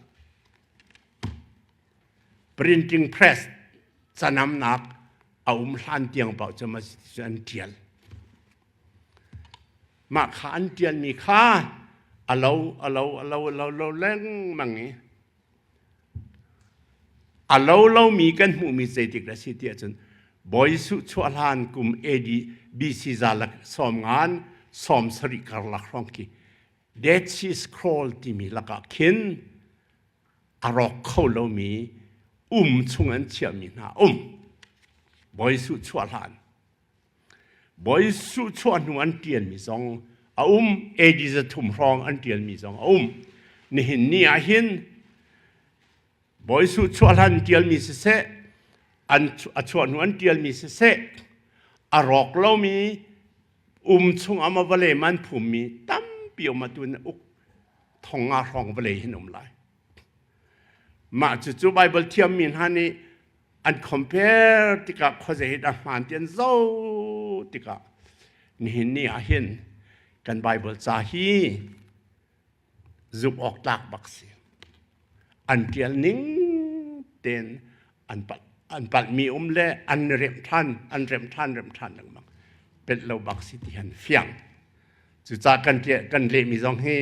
Printing press canamnak a um hlan tiang paoh cu cu an tial. Mah kha an tialmi kha a lo a lo a lo a lo lo lengmang i A lo lomi kan hmuhmi zeitik a si ti ahcun Bawi Jesuh chuah hlan kum AD BC zalak sawm ngan sawm sarih karlak hrawng khi Dead Sea Scroll timi lakah khin a rawk kho lomi um chung an chiahmi hna um. Bawi Jesuh chuah hlan. Bawi Jesuh chuah hnu an ṭialmi zong a um, AD 300 hrawng an ṭialmi zong a um. Nihin ni ah hin Bawi Jesuh chuah hlan ṭialmi siseh, an a chuah hnu an ṭialmi siseh, a rawk lomi um chung ama vawlei man phummi tampi um atu in uk thong nga hrawng vawlei hin um lai. Mah cucu Bible thiammi hna nih an compare tikah khuazei hi dah hmaan ti an zoh tikah nihin ni ah hin kan Bible ca hi zumh awk tlak bak si. An ṭial ning tein an palh an palhmi um le an remh ṭhan an remh ṭhan remh ṭhan lengmang pelh lo bak si ti han fiang. Cucaah kan kan lehmi zong hi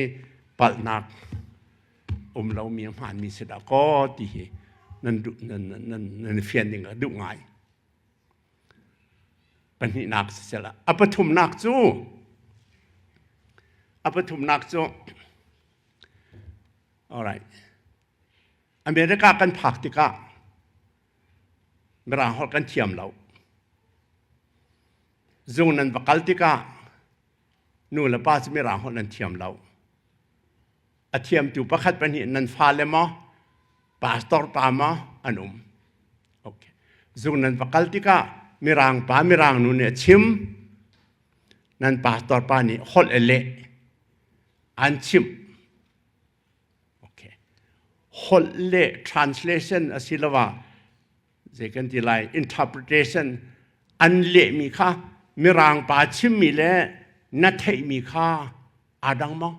palhnak um lomi a hmaanmi si dah kaw ti hi nan duh nan nan nan fian ding a duh ngai. Pahnihnak sisela a pathumnak cu a pathumnak cu alright America kan phak tikah Mirang holh kan thiam lo. Zung nan va kal tikah nu le pa cu Mirang holh nan thiam lo. A thiamtu pakhat pahnih nan fale maw pastor pa maw an um. Okay. Zung nan va kal tikah mirang pa mirang nu nih a chim nan pastor pa nih holh a leh an chimh. Okay. Holh le translation asiloah zei kan ti lai interpretation an lehmi kha mirang pa chimmi le na theihmi kha aa dang maw?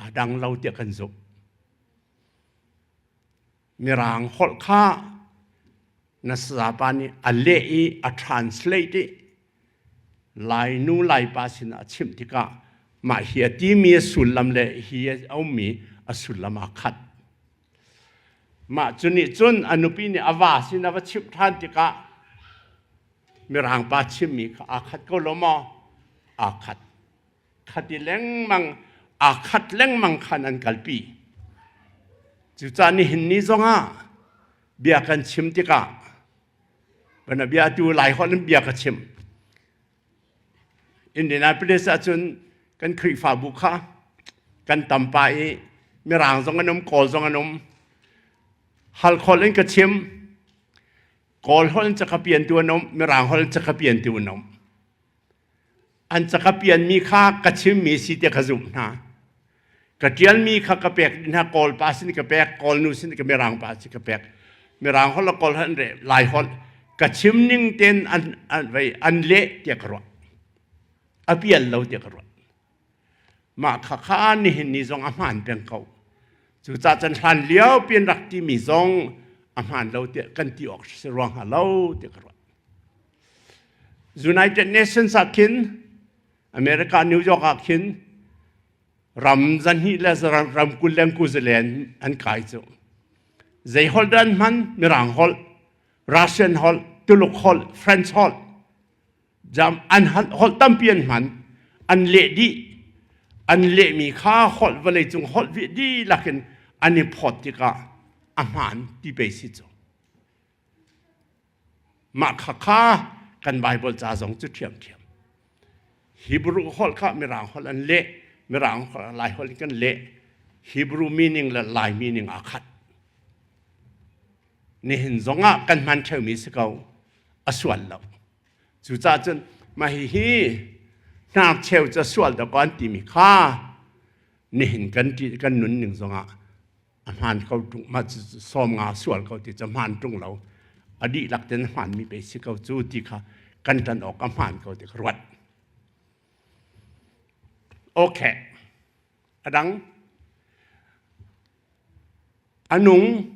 Aa dang lo tiah kan zumh. Mirang holh kha na sazapa nih a leh i a translate i Lainu Laipa sinah a chimh tikah mah hi a timi a sullam le hi a ummi a sullam aa khat. Mah cu nih cun a nupi nih a va sin a va chimh ṭhan tikah Mirang pa chimmi kha aa khat ko lo maw? Aa khat. Khati lengmang aa khat lengmang khan an kalpi. Cucaah nihin ni zongah bia kan chim tikah bia tu Laiholh in bia ka chim. Indianapolis ahcun kan Khrihfabu kha kan tam pah i Mirang zong an um, Kawl zong an um. Halkholh in ka chim. Kawl holh in cakapiantu an um, Mirang holh in cakapiantu an um. An cakapianmi kha ka chimmi si tiah ka zumh hna. Ka ṭialmi kha ka pek dih hna Kawl pa sin ka pek, Kawl nu sin ka Mirang pa sin ka pek. Mirang holh le Kawl holh an re, Lai holh ka chim ning tein an an vei an leh tiah ka ruah. A pial lo tiah ka ruah. Mah kha kha nihin ni zong a hmaan peng ko. Cucaah cun hlan lio piin rak timi zong a hmaan lo tiah kan ti awk si ruang hnga lo tiah ka ruah. United Nations ah khin America New York ah khin ram zahnih le ram kul le kuzalen an kai cu. Zei holh dah an hman? Mirang holh, Russian holh, Tuluk holh, French holh. Jam an holh tampi an hman. An leh dih. An lehmi kha holh vawleicung holh dihlak in an i phawt tikah a hmaan ti pei si cu. Mah khakha kan Baibal ca zong cu ṭhiamṭhiam. Hebrew holh kha Mirang holh an leh, Mirang holh Lai holh in kan leh. Hebrew meaning le Lai meaning aa khat. Nihin zongah kan hman ṭheumi si ko, a sual lo. Cucaah cun mah hihi hnarcheu cu a sual dawkaw an timi kha nihin kan kan nunning zongah a hmaan ko ṭung mah cu sawm nga sual ko ti cu hmaan ṭung lo a dihlak ten hmaanmi pei si ko cu ti kha kan ṭan awk a hmaan ko ti ka ruat. Okay. A dang a nung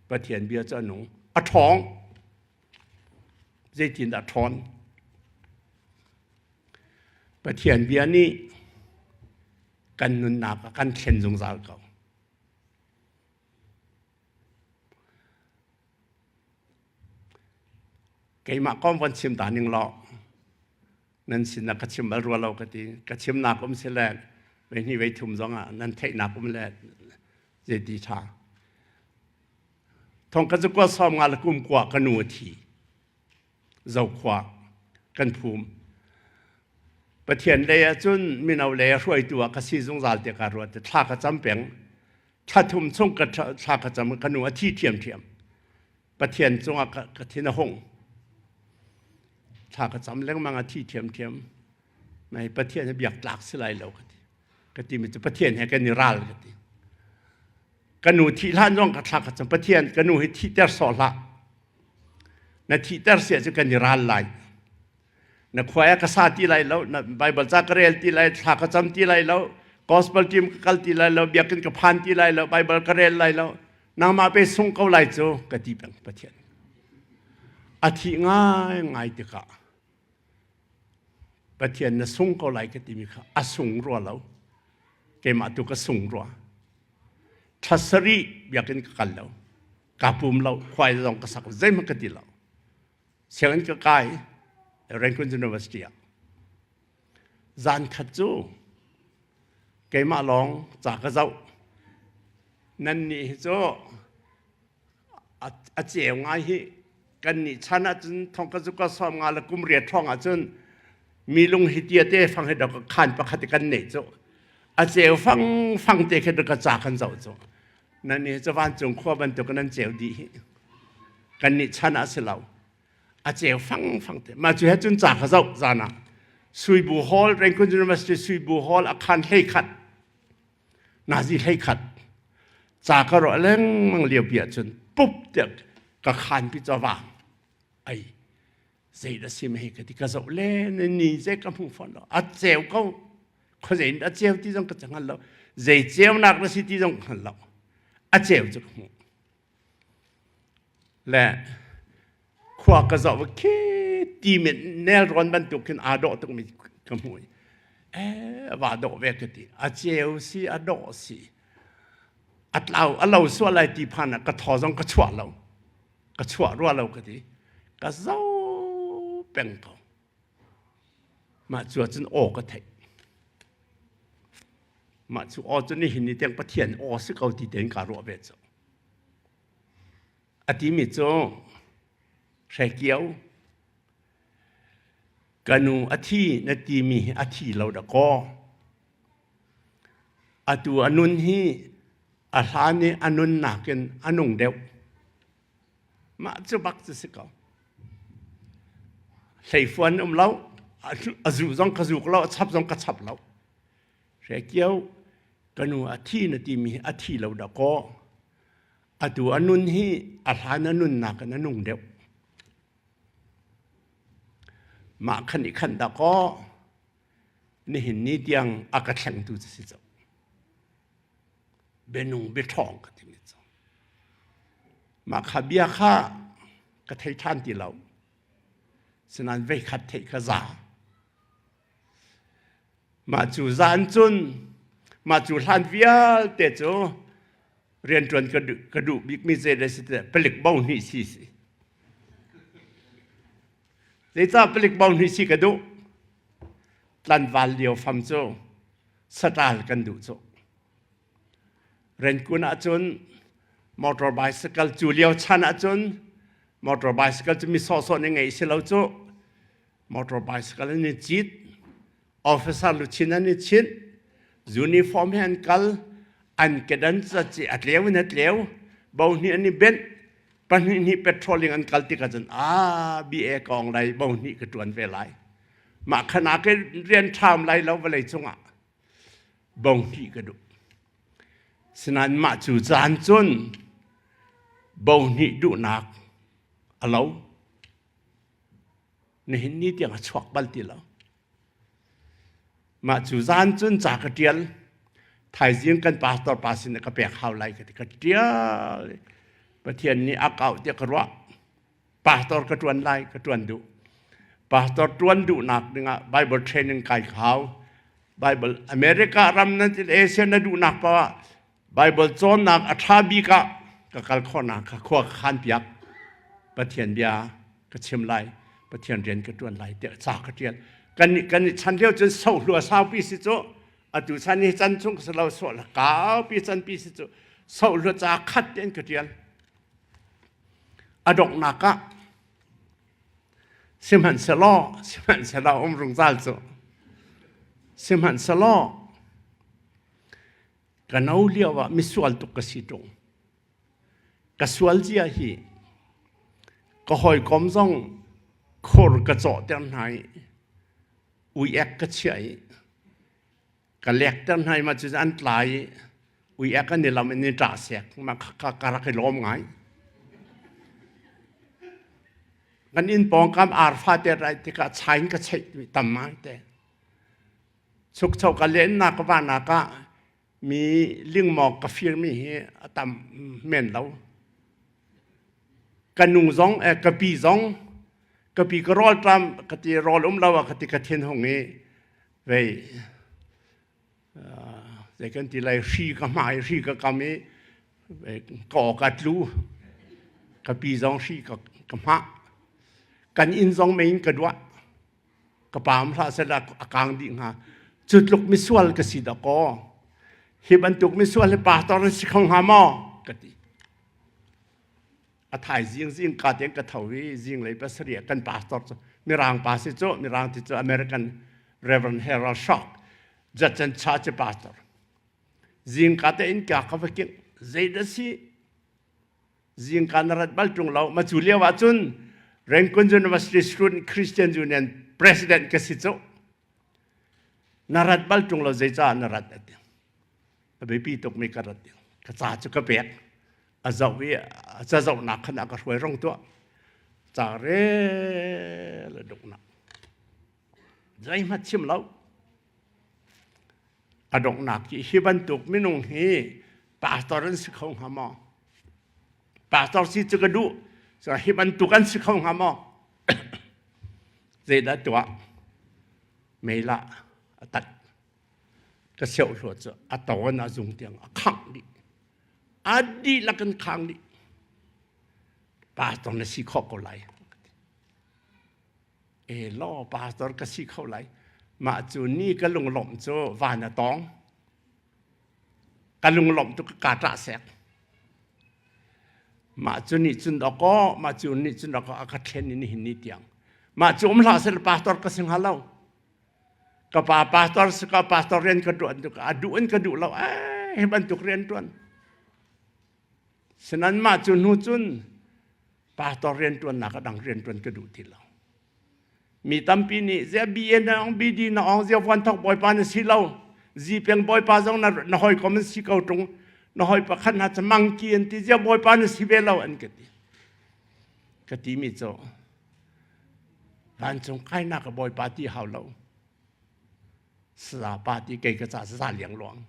Pathian bia cu a nung a ṭhawng zeitindah ṭhawn Pathian bia nih kan nunnak a kan thlen zungzal ko. Keimah kong von chim ta ning law nan sin ah ka chim bal rua lo ka ti ka chimnak um si le vei hnih vei thum zong ah nan theihnak um le zeiti ṭha thong ka cu kua sawm nga le kum kua ka nu a thi Zokhua kan phum. Pathian lei ahcun mino lei a hruaitu ah ka si zungzal tiah ka ruat. Thla ka cam peng. Thla thum chung ka thla ka cam ka nu a thi ṭhiamṭhiam. Pathian cungah ka, ka thin a hung. Thla ka cam lengmang a thi ṭhiamṭhiam. Mei Pathian hi biak tlak si lai lo ka ti. Ka ti mi cu Pathian he kan i ral ka ti. Ka nu thih hlan zong ka thla ka cam. Pathian ka nu hi thihter sawh hlah. Na thihter si ahcun kan i ral lai. Na khuai ah ka sa ti lai lo, na Bible ca ka rel ti lai, thla ka cam ti lai lo, gospel team ka kal ti lai lo, biakinn ka phan ti lai lo, Bible ka rel lai lo. Nangmah pe sung ko lai cu ka ti peng Pathian. A thih ngai ngai tikah Pathian na sung ko lai ka timi kha a sung rua lo. Keimah tu ka sung rua. Thla sarih biakinn ka kal lo. Ka pum lo, khuai zong ka sak zeihmanh ka ti lo. Sianginn ka kai Rangoon University ah. Zan khat cu keimah lawng ca ka zoh. Nan nih hi cu a ceu ngai hi kan nih chan ahcun thong ka zu ka sawm nga le kum riat hrawng ahcun mi lung hi tia te fang hi dok khan pakhat kan nei cu a ceu fang fang te khi ka ca kan zoh cu nan nih cu vancung khua bantuk nan ceu dih hi kan nih chan ah si lo a ceu fang fang te mah cu he cun ca ka zoh zan ah Suibu Hall Rangoon University Suibu Hall a khan hlei khat nazi hlei khat ca ka ruah lengmang lio pi ahcun pup tiah ka khan pi cu vang ai zei dah si hei ka ti ka zoh le ni zei ka hmu fawn lo a ceu ko khuazei in a ceu ti zong ka hngal lo zei ceunak na si ti zong ka hngal lo a ceu cu ka hmuh Le khua ka zoh khi ti nelrawn bantuk khin aa dawh tukmi ka hmuh i ee va dawh ve ka ti. A ceu si, a dawh si. A tlau, a lo sual lai ti phan ah ka thaw zong ka chuah lo. Ka chuah rua lo ka ti. Ka zoh peng ko. Mah cu ahcun aw ka theih. Mah cu aw cu nihin ni tiang Pathian aw si ko ti tein kaa ruah ve cu. A timi cu Hrekio ka nu a thi na timi hi a thi lo dakaw. Atu a nun hi a hlan i a nunnak in a nung deuh. Mah cu bak cu si ko. Hleifuan um lo, a zu zong ka zuk lo, a chap zong ka chap lo. Hrekio. Ka nu a thi na timi hi a thi lo dah kaw atu a nun hi a hlan a nunnak in a nung deuh. Mah khan i khan dah kaw nihin ni tiang a ka thlengtu cu si cang. Bianung biaṭhawng ka timi cu. Mah kha bia kha ka thei ṭhan ti lo. Sinain veikhat theih kha za. Mah cu zan cun mah cu hlan vialte cu rianṭuan ka duh, ka duh bikmi zei si ti palik bo hnih si si. Zeicah palik bo hnih si ka duh? Tlanval lio fam cu saṭal kan duh cu. Renkun ahcun motor bicycle cu lio chan ahcun motor bicycle cu mi sawhsawh nih ngeih si lo cu. Motor bicycle an i cit, officer luchin an i chinh, uniform he an kal, an kedan caci a tleu in a tleu, bo hnih an i benh, pahnih hnih patrolling an kal tik ahcun a BA kong lai bo hnih ka ṭuan ve lai. Mah khan ah ke rian ṭham lai lo vawlei cungah bo hnih ka duh. Sinain mah cu caan cun bo hnih duhnak a lo. Nihin ni tiang a chuak bal ti lo. Mah cu zan cun ca ka ṭial. Thaizing kan pastor pa sin ka pek hau lai ka ti. Ka ṭial. Pathian nih a kau tiah ka ruah. Pastor ka ṭuan lai, ka ṭuan duh. Pastor ṭuan duhnak dingah Bible training kai ka hau. Bible America ram nan til Asia na duhnak paoh ah Bible cawnnak a ṭha bik ah ka kal khawhnak kha khua ka khan piak. Pathian bia ka chim lai, Pathian rian ka ṭuan lai tiah ca ka ṭial. Kan kan i chan lio cun sohlua saupi si cu atu chan hi chan chung si lo sawh la kaupi chanpi si cu sohlua ca khat tein ka ṭial. A donghnak ah sihmanhsehlaw sihmanhsehlaw um zungzal cu sihmanhsehlaw Ka no lio ah misual tuk ka si ṭung. Ka sual cia hi ka hawikom zong khur ka cawhter hna i ui ek ka chiah i ka lekter hna i mah cu an tla i ui ek an i lam in i ṭah sek mah kha ka rak i lawm ngai. Kan inn pawngkam arfa te rai tikah chain ka cheih tam ngai te. Chukcho ka lennak ka vahnak ah mi lingmawk ka firmi hi a tam men lo. Ka nu zong, eh, ka pi zong, ka pi ka rawl tlam ka ti rawl um lo ah ka ti ka thin hung i vei zei kan ti lai hri ka hmai hri ka kam i ka aw ka tlu ka pi zong hri ka ka hmah kan inn zong mei in ka duah Ka paam hlah sehla a kang dih hnga. Cu tluk misual ka si dakaw. Hi bantuk misual hi pastor an si kho hnga maw? Ka ti. A thaizing zing ka tein ka tho i zinglei pasarih kan pastor cu Mirang pa si cu Mirang ti cu American Reverend Harold Shock Judson Church pastor. Zingka tein ka ka va kingh. Zeidah si? Zingka na rat bal ṭung lo. Ma cu lio ah cun Rangoon University Student Christian Union President ka si cu. Na rat bal ṭung lo zeicah na rat a ti. A biapi tukmi ka rat ding. Ka ca cu ka pek. A zoh i a ca zohnak khan a ka hruai rong tuah. Ca rel a duknak. Zeihmanh chim lo. A donghnak hi hi bantuk minung hi pastor an si kho hnga maw? Pastor si cu ka duh. So hi bantuk an si kho hnga maw? Zeidah tuah? Mei lah a tat. Ka seuh hluat cu a to in a zung tiang a khangh dih. A dihlak in khang dih. Pastor na si khawh ko lai. E law pastor ka si kho lai. Mah cu ni ka lunglawmh cu van a tawng. Ka lunglawmh tu ka ṭah sek. Mah cu nih cun dawkaw, mah cu nih cun dawkaw a ka thlen in nihin ni tiang. Mah cu um hlah seh pastor ka si hnga lo. Ka pa pastor si ka pastor rian ka ṭuan tu a duh in ka duh lo. Eh, hi bantuk rian ṭuan. Sinan mah cu hnu cun pastor rianṭuannak a dang rianṭuan ka duh ti lo. Mi tampi nih zia BA na ong BD na ong zia vuan thok bawipa na si lo. Zipeng bawipa zong na na hawikom an si ko ṭung. Na hawi pakhat hna cu mangki an ti. Zia bawipa na si ve lo an ka ti. Ka ti mi cu vancung kainak a bawipa ti hau lo. Saza pa ti kei ka ca saza liang luang.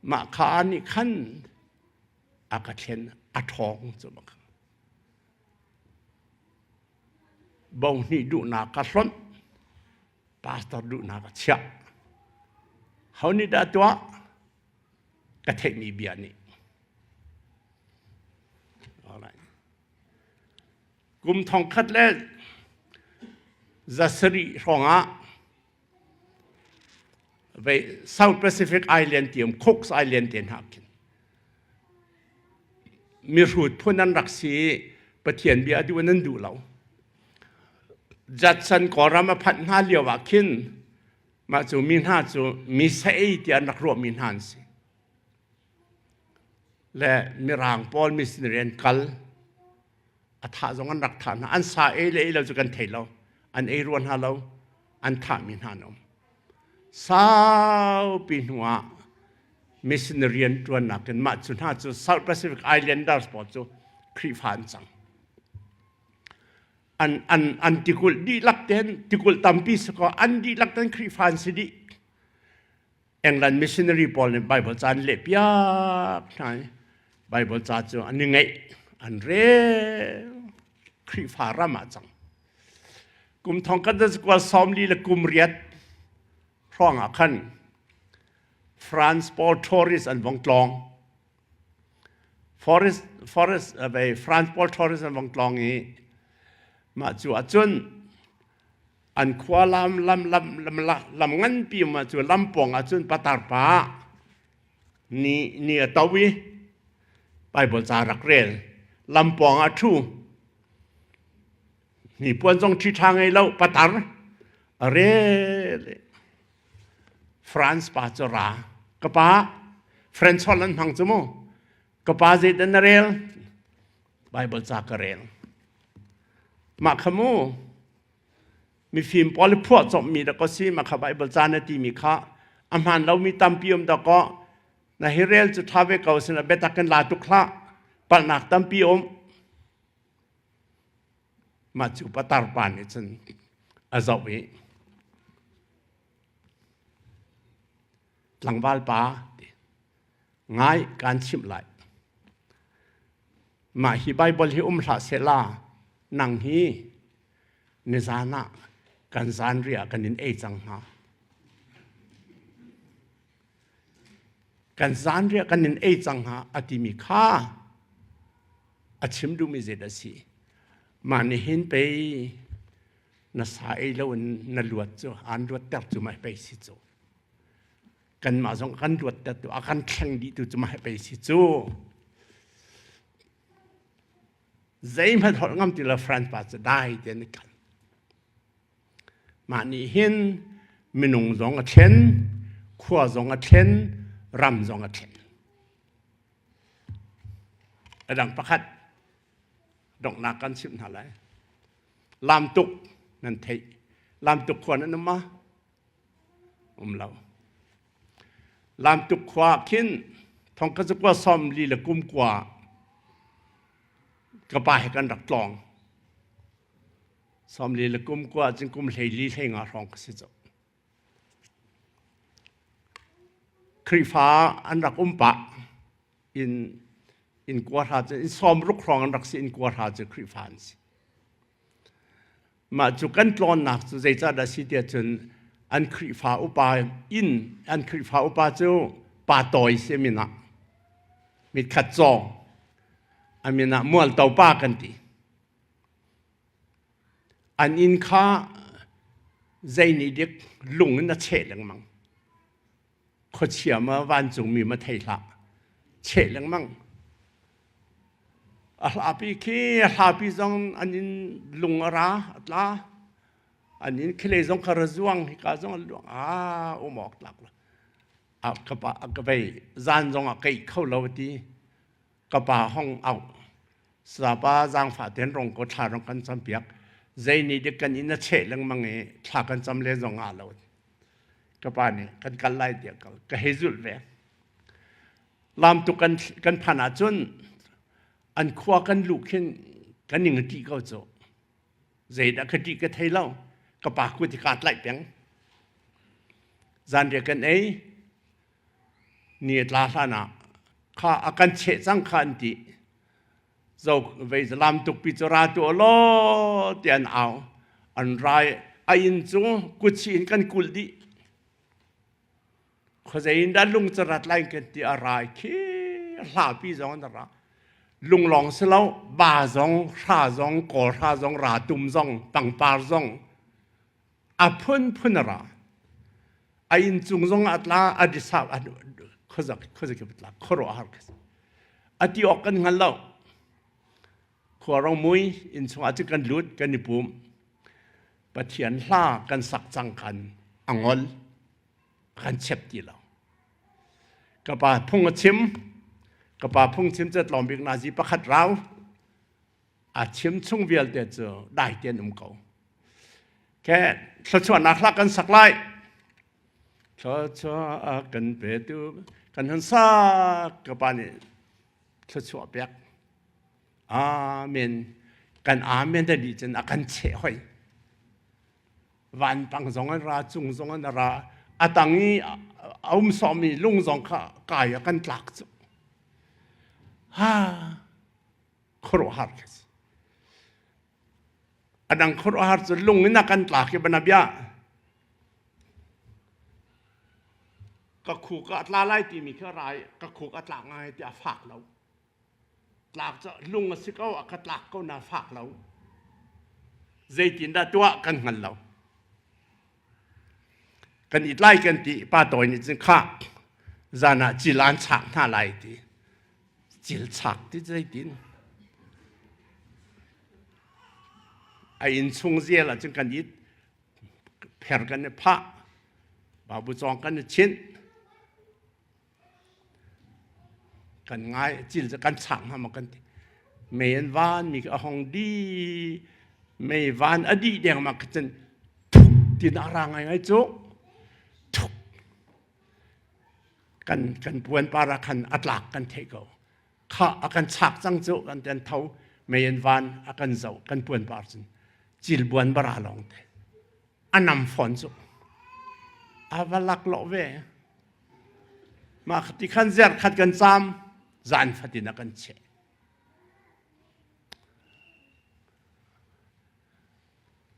Mah kha nih khan a ka thlen a ṭhawng cu bak. Bohnih duhnak ka hlonh, pastor duhnak a chiah. Ho nih dah tuah? Ka theihmi bia nih. Alright. Kum thongkhat le zasarih hrawngah vei South Pacific Island tiam Cooks Island te hna khin mihrut phun an rak si i Pathian bia duh in an duh lo. Judson Kawlram a phanh hna lio ah khin mah cu mi hna cu mi sa-ei tiah an rak ruahmi hna an si. Le Mirang pawl missionary an kal. A thah zong an rak thah hna. An sa ei le ei lo cu kan thei lo. An ei rua hna lo. An thahmi hna an um. Saupi hnu ah missionary an ṭuannak in mah cu hna cu South Pacific Islanders pawl cu Khrihfa an cang. An, an, an tikulh dihlak ten tikulh tampi si kaw an dihlak ten Khrihfa an si dih. England missionary pawl nih Bible ca an leh piak hna i Bible ca cu an i ngeih an rel Khrihfa ram ah cang. Kum thong kan kual sawmli le kum riat hrawng ah khan France pawl tourist an vong tlawng. Forest, forest, France pawl tourist an vong tlawng i mah cu ahcun an khua lam lam lam lam lam nganpi um ahcun lam pawng ahcun patar pa ni ni a to i Bible ca rak rel lam pawng ah ṭhu hnipuan zong ṭhi ṭha ngei lo patar a rel France pa cu ra ka pa French holh an hmang cu mu ka pa zeidah na rel Bible ca ka rel mah kha mu mifim pawl i phuah cawmmi da ko si mah kha Bible ca na timi kha a hmaan lomi tampi um da ko na hi rel cu ṭha ve ko sin biatak in la tuk hlah palhnak tampi um mah cu patar pa nih cun a zoh i tlangval pa ngai kaan chimh lai mah hi Bible hi um hlah sehla nang hi nizan ah kan zanriah kan in ei cang hnga kan zanriah kan in ei cang hnga a timi kha a chim duhmi zei dah si mah nih hin pei na sa ei lo in na luat cu aan luatter cu mah pei si cu kanmah zong kan luatter tu a kan thleng dih tu cu mah pei si cu zeihmanh holh ngam ti lo France pa cu dai te an kal mah nih hin minung zong a thlen khua zong a thlen ram zong a thlen a dang pakhat donghnak kan chimh hna lai lamtuk nan theih lamtuk khua nan um ma um lo lamtuk khua khin thong ka zakua som li le kum kua ka pa he kan rak tlawng som li le kum kua cun kum hlei li hlei nga hrawng ka si cang Khrihfa an rak um pah in in kua hra cu in sawm ruk hrawng an rak si in kua hra cu Khrihfa an si. Mah cu kan tlawnnak cu zeicah dah si tiah cun an Khrihfa upa inn an Khrihfa upa cu pa tawi si min ah mitkhat caw a min ah mualto pa kan ti. An inn kha zei nih dik lung in a cheh lengmang. Khuachia ma vancungmi ma thei hlah. Cheh lengmang. A hlapi khi a hlapi zong an inn lung a ra a tla. An inn khilei zong kha ra zuang hika zong an luang ah um awk tlak lo. A ka pa ka vei zan zong ah keih kho lo ti. Ka pa hong auh Sapa zaangfah tein rong ko thla rong kan campiak. Zei nih dik kan inn a cheh lengmang i thla kan cam len zong ah lo. Ka pa nih kan kal lai tiah kal ka hei zulh ve. Lamtuk kan kan phan ahcun an khua kan luh khin kan ning a ṭih ko cu. Zeidah ka ṭih ka thei lo. Ka pa kut hi kaa tlaih peng. Zanriah kan ei. Ni a tla hlan ah kha a kan cheh cang kha an ti. Zo vei lam tukpi cu ra tu law ti an au. An rai a inn cu kutsi in kan kulh dih. Khuazei in dah lung cu rat lai kan ti a rai khi hlapi zong an ra. Lunglawng si lo, ba zong, hra zong, kawl hra zong, ratum zong, pangpar zong, a phunphun a ra. A inn cung zong a tla, a disa, a khuazak, khuazak a tla, khuaruahhar khi. A ti awk kan hngal lo. Khua rong mui inn chungah cun kan lut, kan i pum. Pathian hla kan sak cang khan a ngol. A kan chep ti lo. Ka pa phung a chim. Ka pa phung chim cu tlawm bik nazi pakhat rau. A chim chung vialte cu dai tein um ko. Ke thluachuahnak hla kan sak lai. Thluachuah a kan petu kan hun sak ka pa nih thluachuah pek. Amen. Kan amen da dih cun a kan cheh hoi. Vanpang zong an ra, cung zong an ra. A tang i a um sawmi lung zong kha kai a kan tlak cu. Ha khuaruahhar khi si. A dang khuaruahhar cu lung in a kan tlak i bana bia. Ka khuk a tla lai timi kha rai ka khuk a tlak ngai ti a fak lo. Tlak cu lung a si ko, a ka tlak ko na fak lo. Zeitindah tuah kan hngal lo. Kan i tlai kan ti pa tawi nih cun khah zan ah cil an chak hna lai ti. Cil chak ti zeitin? A inn chung zel ah cun kan it pher kan i phah babu cawng kan i chinh Kan ngai cil cu kan chak hnga maw kan ti. Mei an van mi a hong di mei van a dih dengmang kha cun thuk tin a ra ngai ngai cu thuk kan kan puan par ah khan a tlak kan theih ko kha a kan chak cang cu kan ten tho mei an van a kan zoh kan puan par cun cil buan bara lawng te a nam fawn cu a va laklawh ve mah ti khan zer khat kan caam zan fatin a kan cheh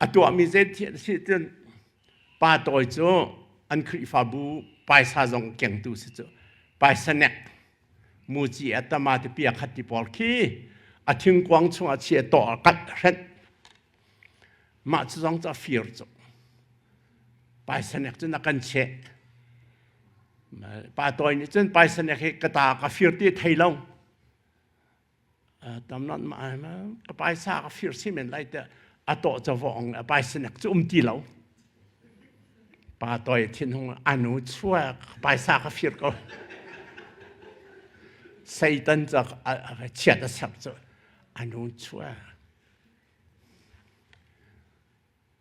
a tuahmi zei si cun pa tawi cu an Khrihfabu paisa zong kengtu si cu paisa nek muci a tama ti pia khat ti pawl khi a thingkuang chungah chia tawh a kat hrenh Mah cu zong cu a fir cu. Paisanek cun a kan cheh. Pa tawi nih cun paisanek hi ka ta ka fir ti thei lo. Tam non ma ka paisa ka fir si men lai te a tawh ca vong a paisanek cu um ti lo. Pa tawi thin hung anu chuak paisa ka fir ko. Satan cu chiat a ser cu anu chuak.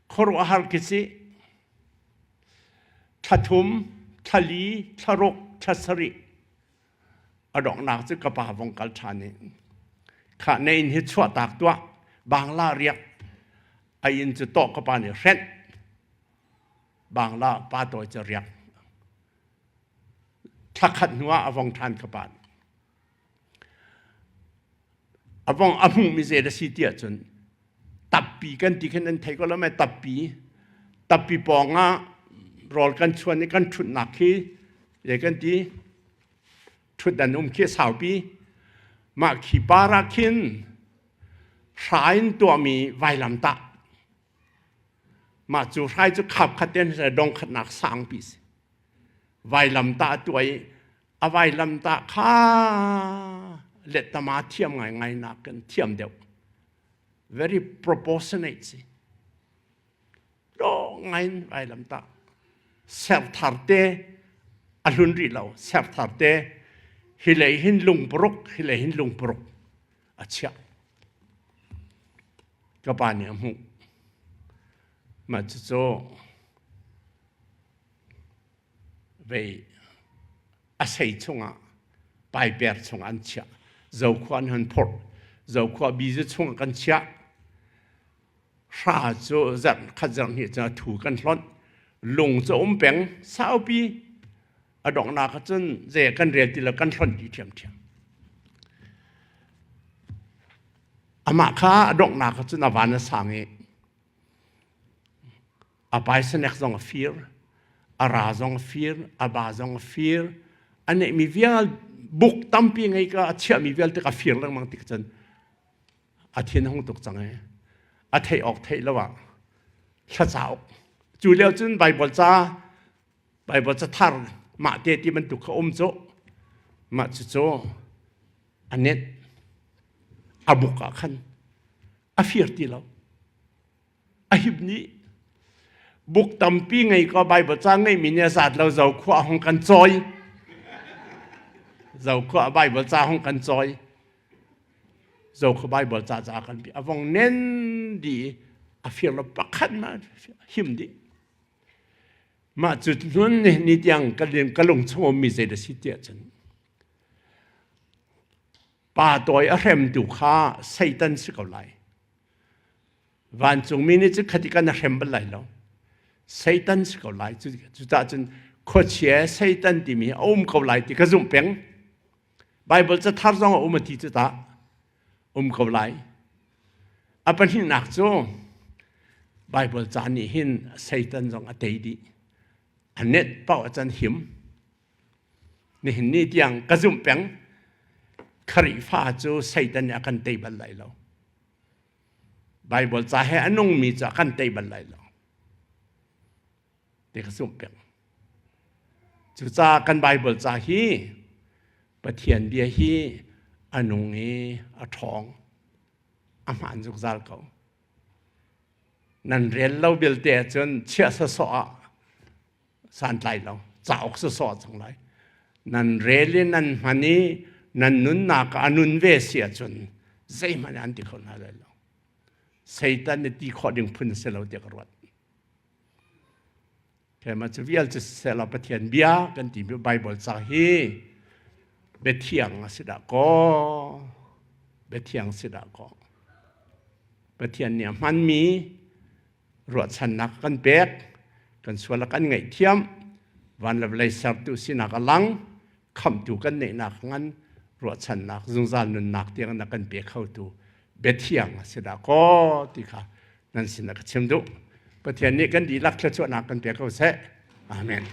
Khuaruahhar khi si. Thla thum, thla li, thla ruk, thla sarih a donghnak cu ka pa vong kal ṭhan i khah na inn hi chuahtak tuah Bangla riak a inn cu tawh ka pa nih hrenh Bangla pa tawi cu riak thla khat hnu ah a vong ṭhan ka pa nih A vong a hmuhmi zei a si ti ahcun tappi kan ti khin an thei ko lo mei tappi tappi pawng ah rawl kan chuan i kan ṭhutnak khi zei kan ti ṭhutdan um khi a saupi mah khi par ah khin hrai in tuahmi vailamtah mah cu hrai cu khap khat ten dong khatnak sangpi si vailamtah a tuah i a vailamtah kha lettama thiam ngaingai nak kan thiam deuh very proportionate si do ngain vailamtah serthar te a hlun rih lo serthar te hi lei hin lungpuruk hi lei hin lungpuruk a chiah ka pa nih a hmuh mah cucu. Vei a sei chungah paiper chungah an chiah. Zokhua an han phorh. Zokhua bizu chungah kan chiah. Hra cu zarh khat zarh hnih cu thu kan hlonh. Lung cu um peng saupi a donghnak ahcun zei kan rel ti lo kan hlonh dih ṭhiamṭhiam. Amah kha a donghnak ahcun a van a sang i a paisanek zong a fir, a ra zong a fir, a ba zong a fir, a neihmi vial buk tampi ngei ka a chiahmi vialte ka fir lengmang tik cun a thin hung tuk cang i a theih awk theih lo ah thla cauk cu lio cun Bible ca Bible cathar mah te ti bantuk kha um cu mah cucu a net a buk ah khan a fir ti lo a hip nih buk tampi ngei ko Bible ca ngeimi nih a zat lo zo khua hong kan cawi zo khua Bible ca hong kan cawi zo khua Bible ca ca kan pi a vong nen di a fir lo pakhat ma him di Mah cu hnun ni tiang ka lung chung ummi zei dah si tiah cun pa tawi a hremtu kha Satan si ko lai. Vancungmi nih cun khati kan a hrem bal lai lo. Satan si ko lai. Cucaah cun khuachia Satan timi a um ko lai ti ka zumh peng. Bible cathar zong a um a ti cu tah um ko lai. A pahnihnak cu Bible ca nih hin Satan zong a tei dih. A net paoh ah cun him. Nihin ni tiang ka zumh peng. Khrihfa cu Satan nih a kan tei bal lai lo. Bible ca he a nungmi cu a kan tei bal lai lo. Ti ka zumh peng. Cucaah kan Bible ca hi Pathian bia hi a nung i a ṭhawng, a hmaan zungzal ko. Nan rel lo belte ahcun chiah sawsawh ah santlai lo, cauk sawsawh cang lai. Nan rel i nan hman i nan nunnak ah a nun ve si ahcun zeihmanh an ti kho hna lai lo. Satan nih ti khawh ding phun a si lo tiah ka ruat. Keimah cu vial cu siseh law Pathian bia kan timi Bible ca hi biathiang a si dah kaw biathiang si dah kaw Pathian nih a hmanmi ruahchannak kan pek kan sual a kan ngaihthiam van le vawlei sertu sinak a lang khamhtu kan neihnak ngan ruahchannak zungzal nunnak tiang na kan pe khotu biathiang a si dah kaw ti kha nan sinah ka chim duh. Pathian nih kan dihlak thluachuahnak kan pe ko seh. Amen.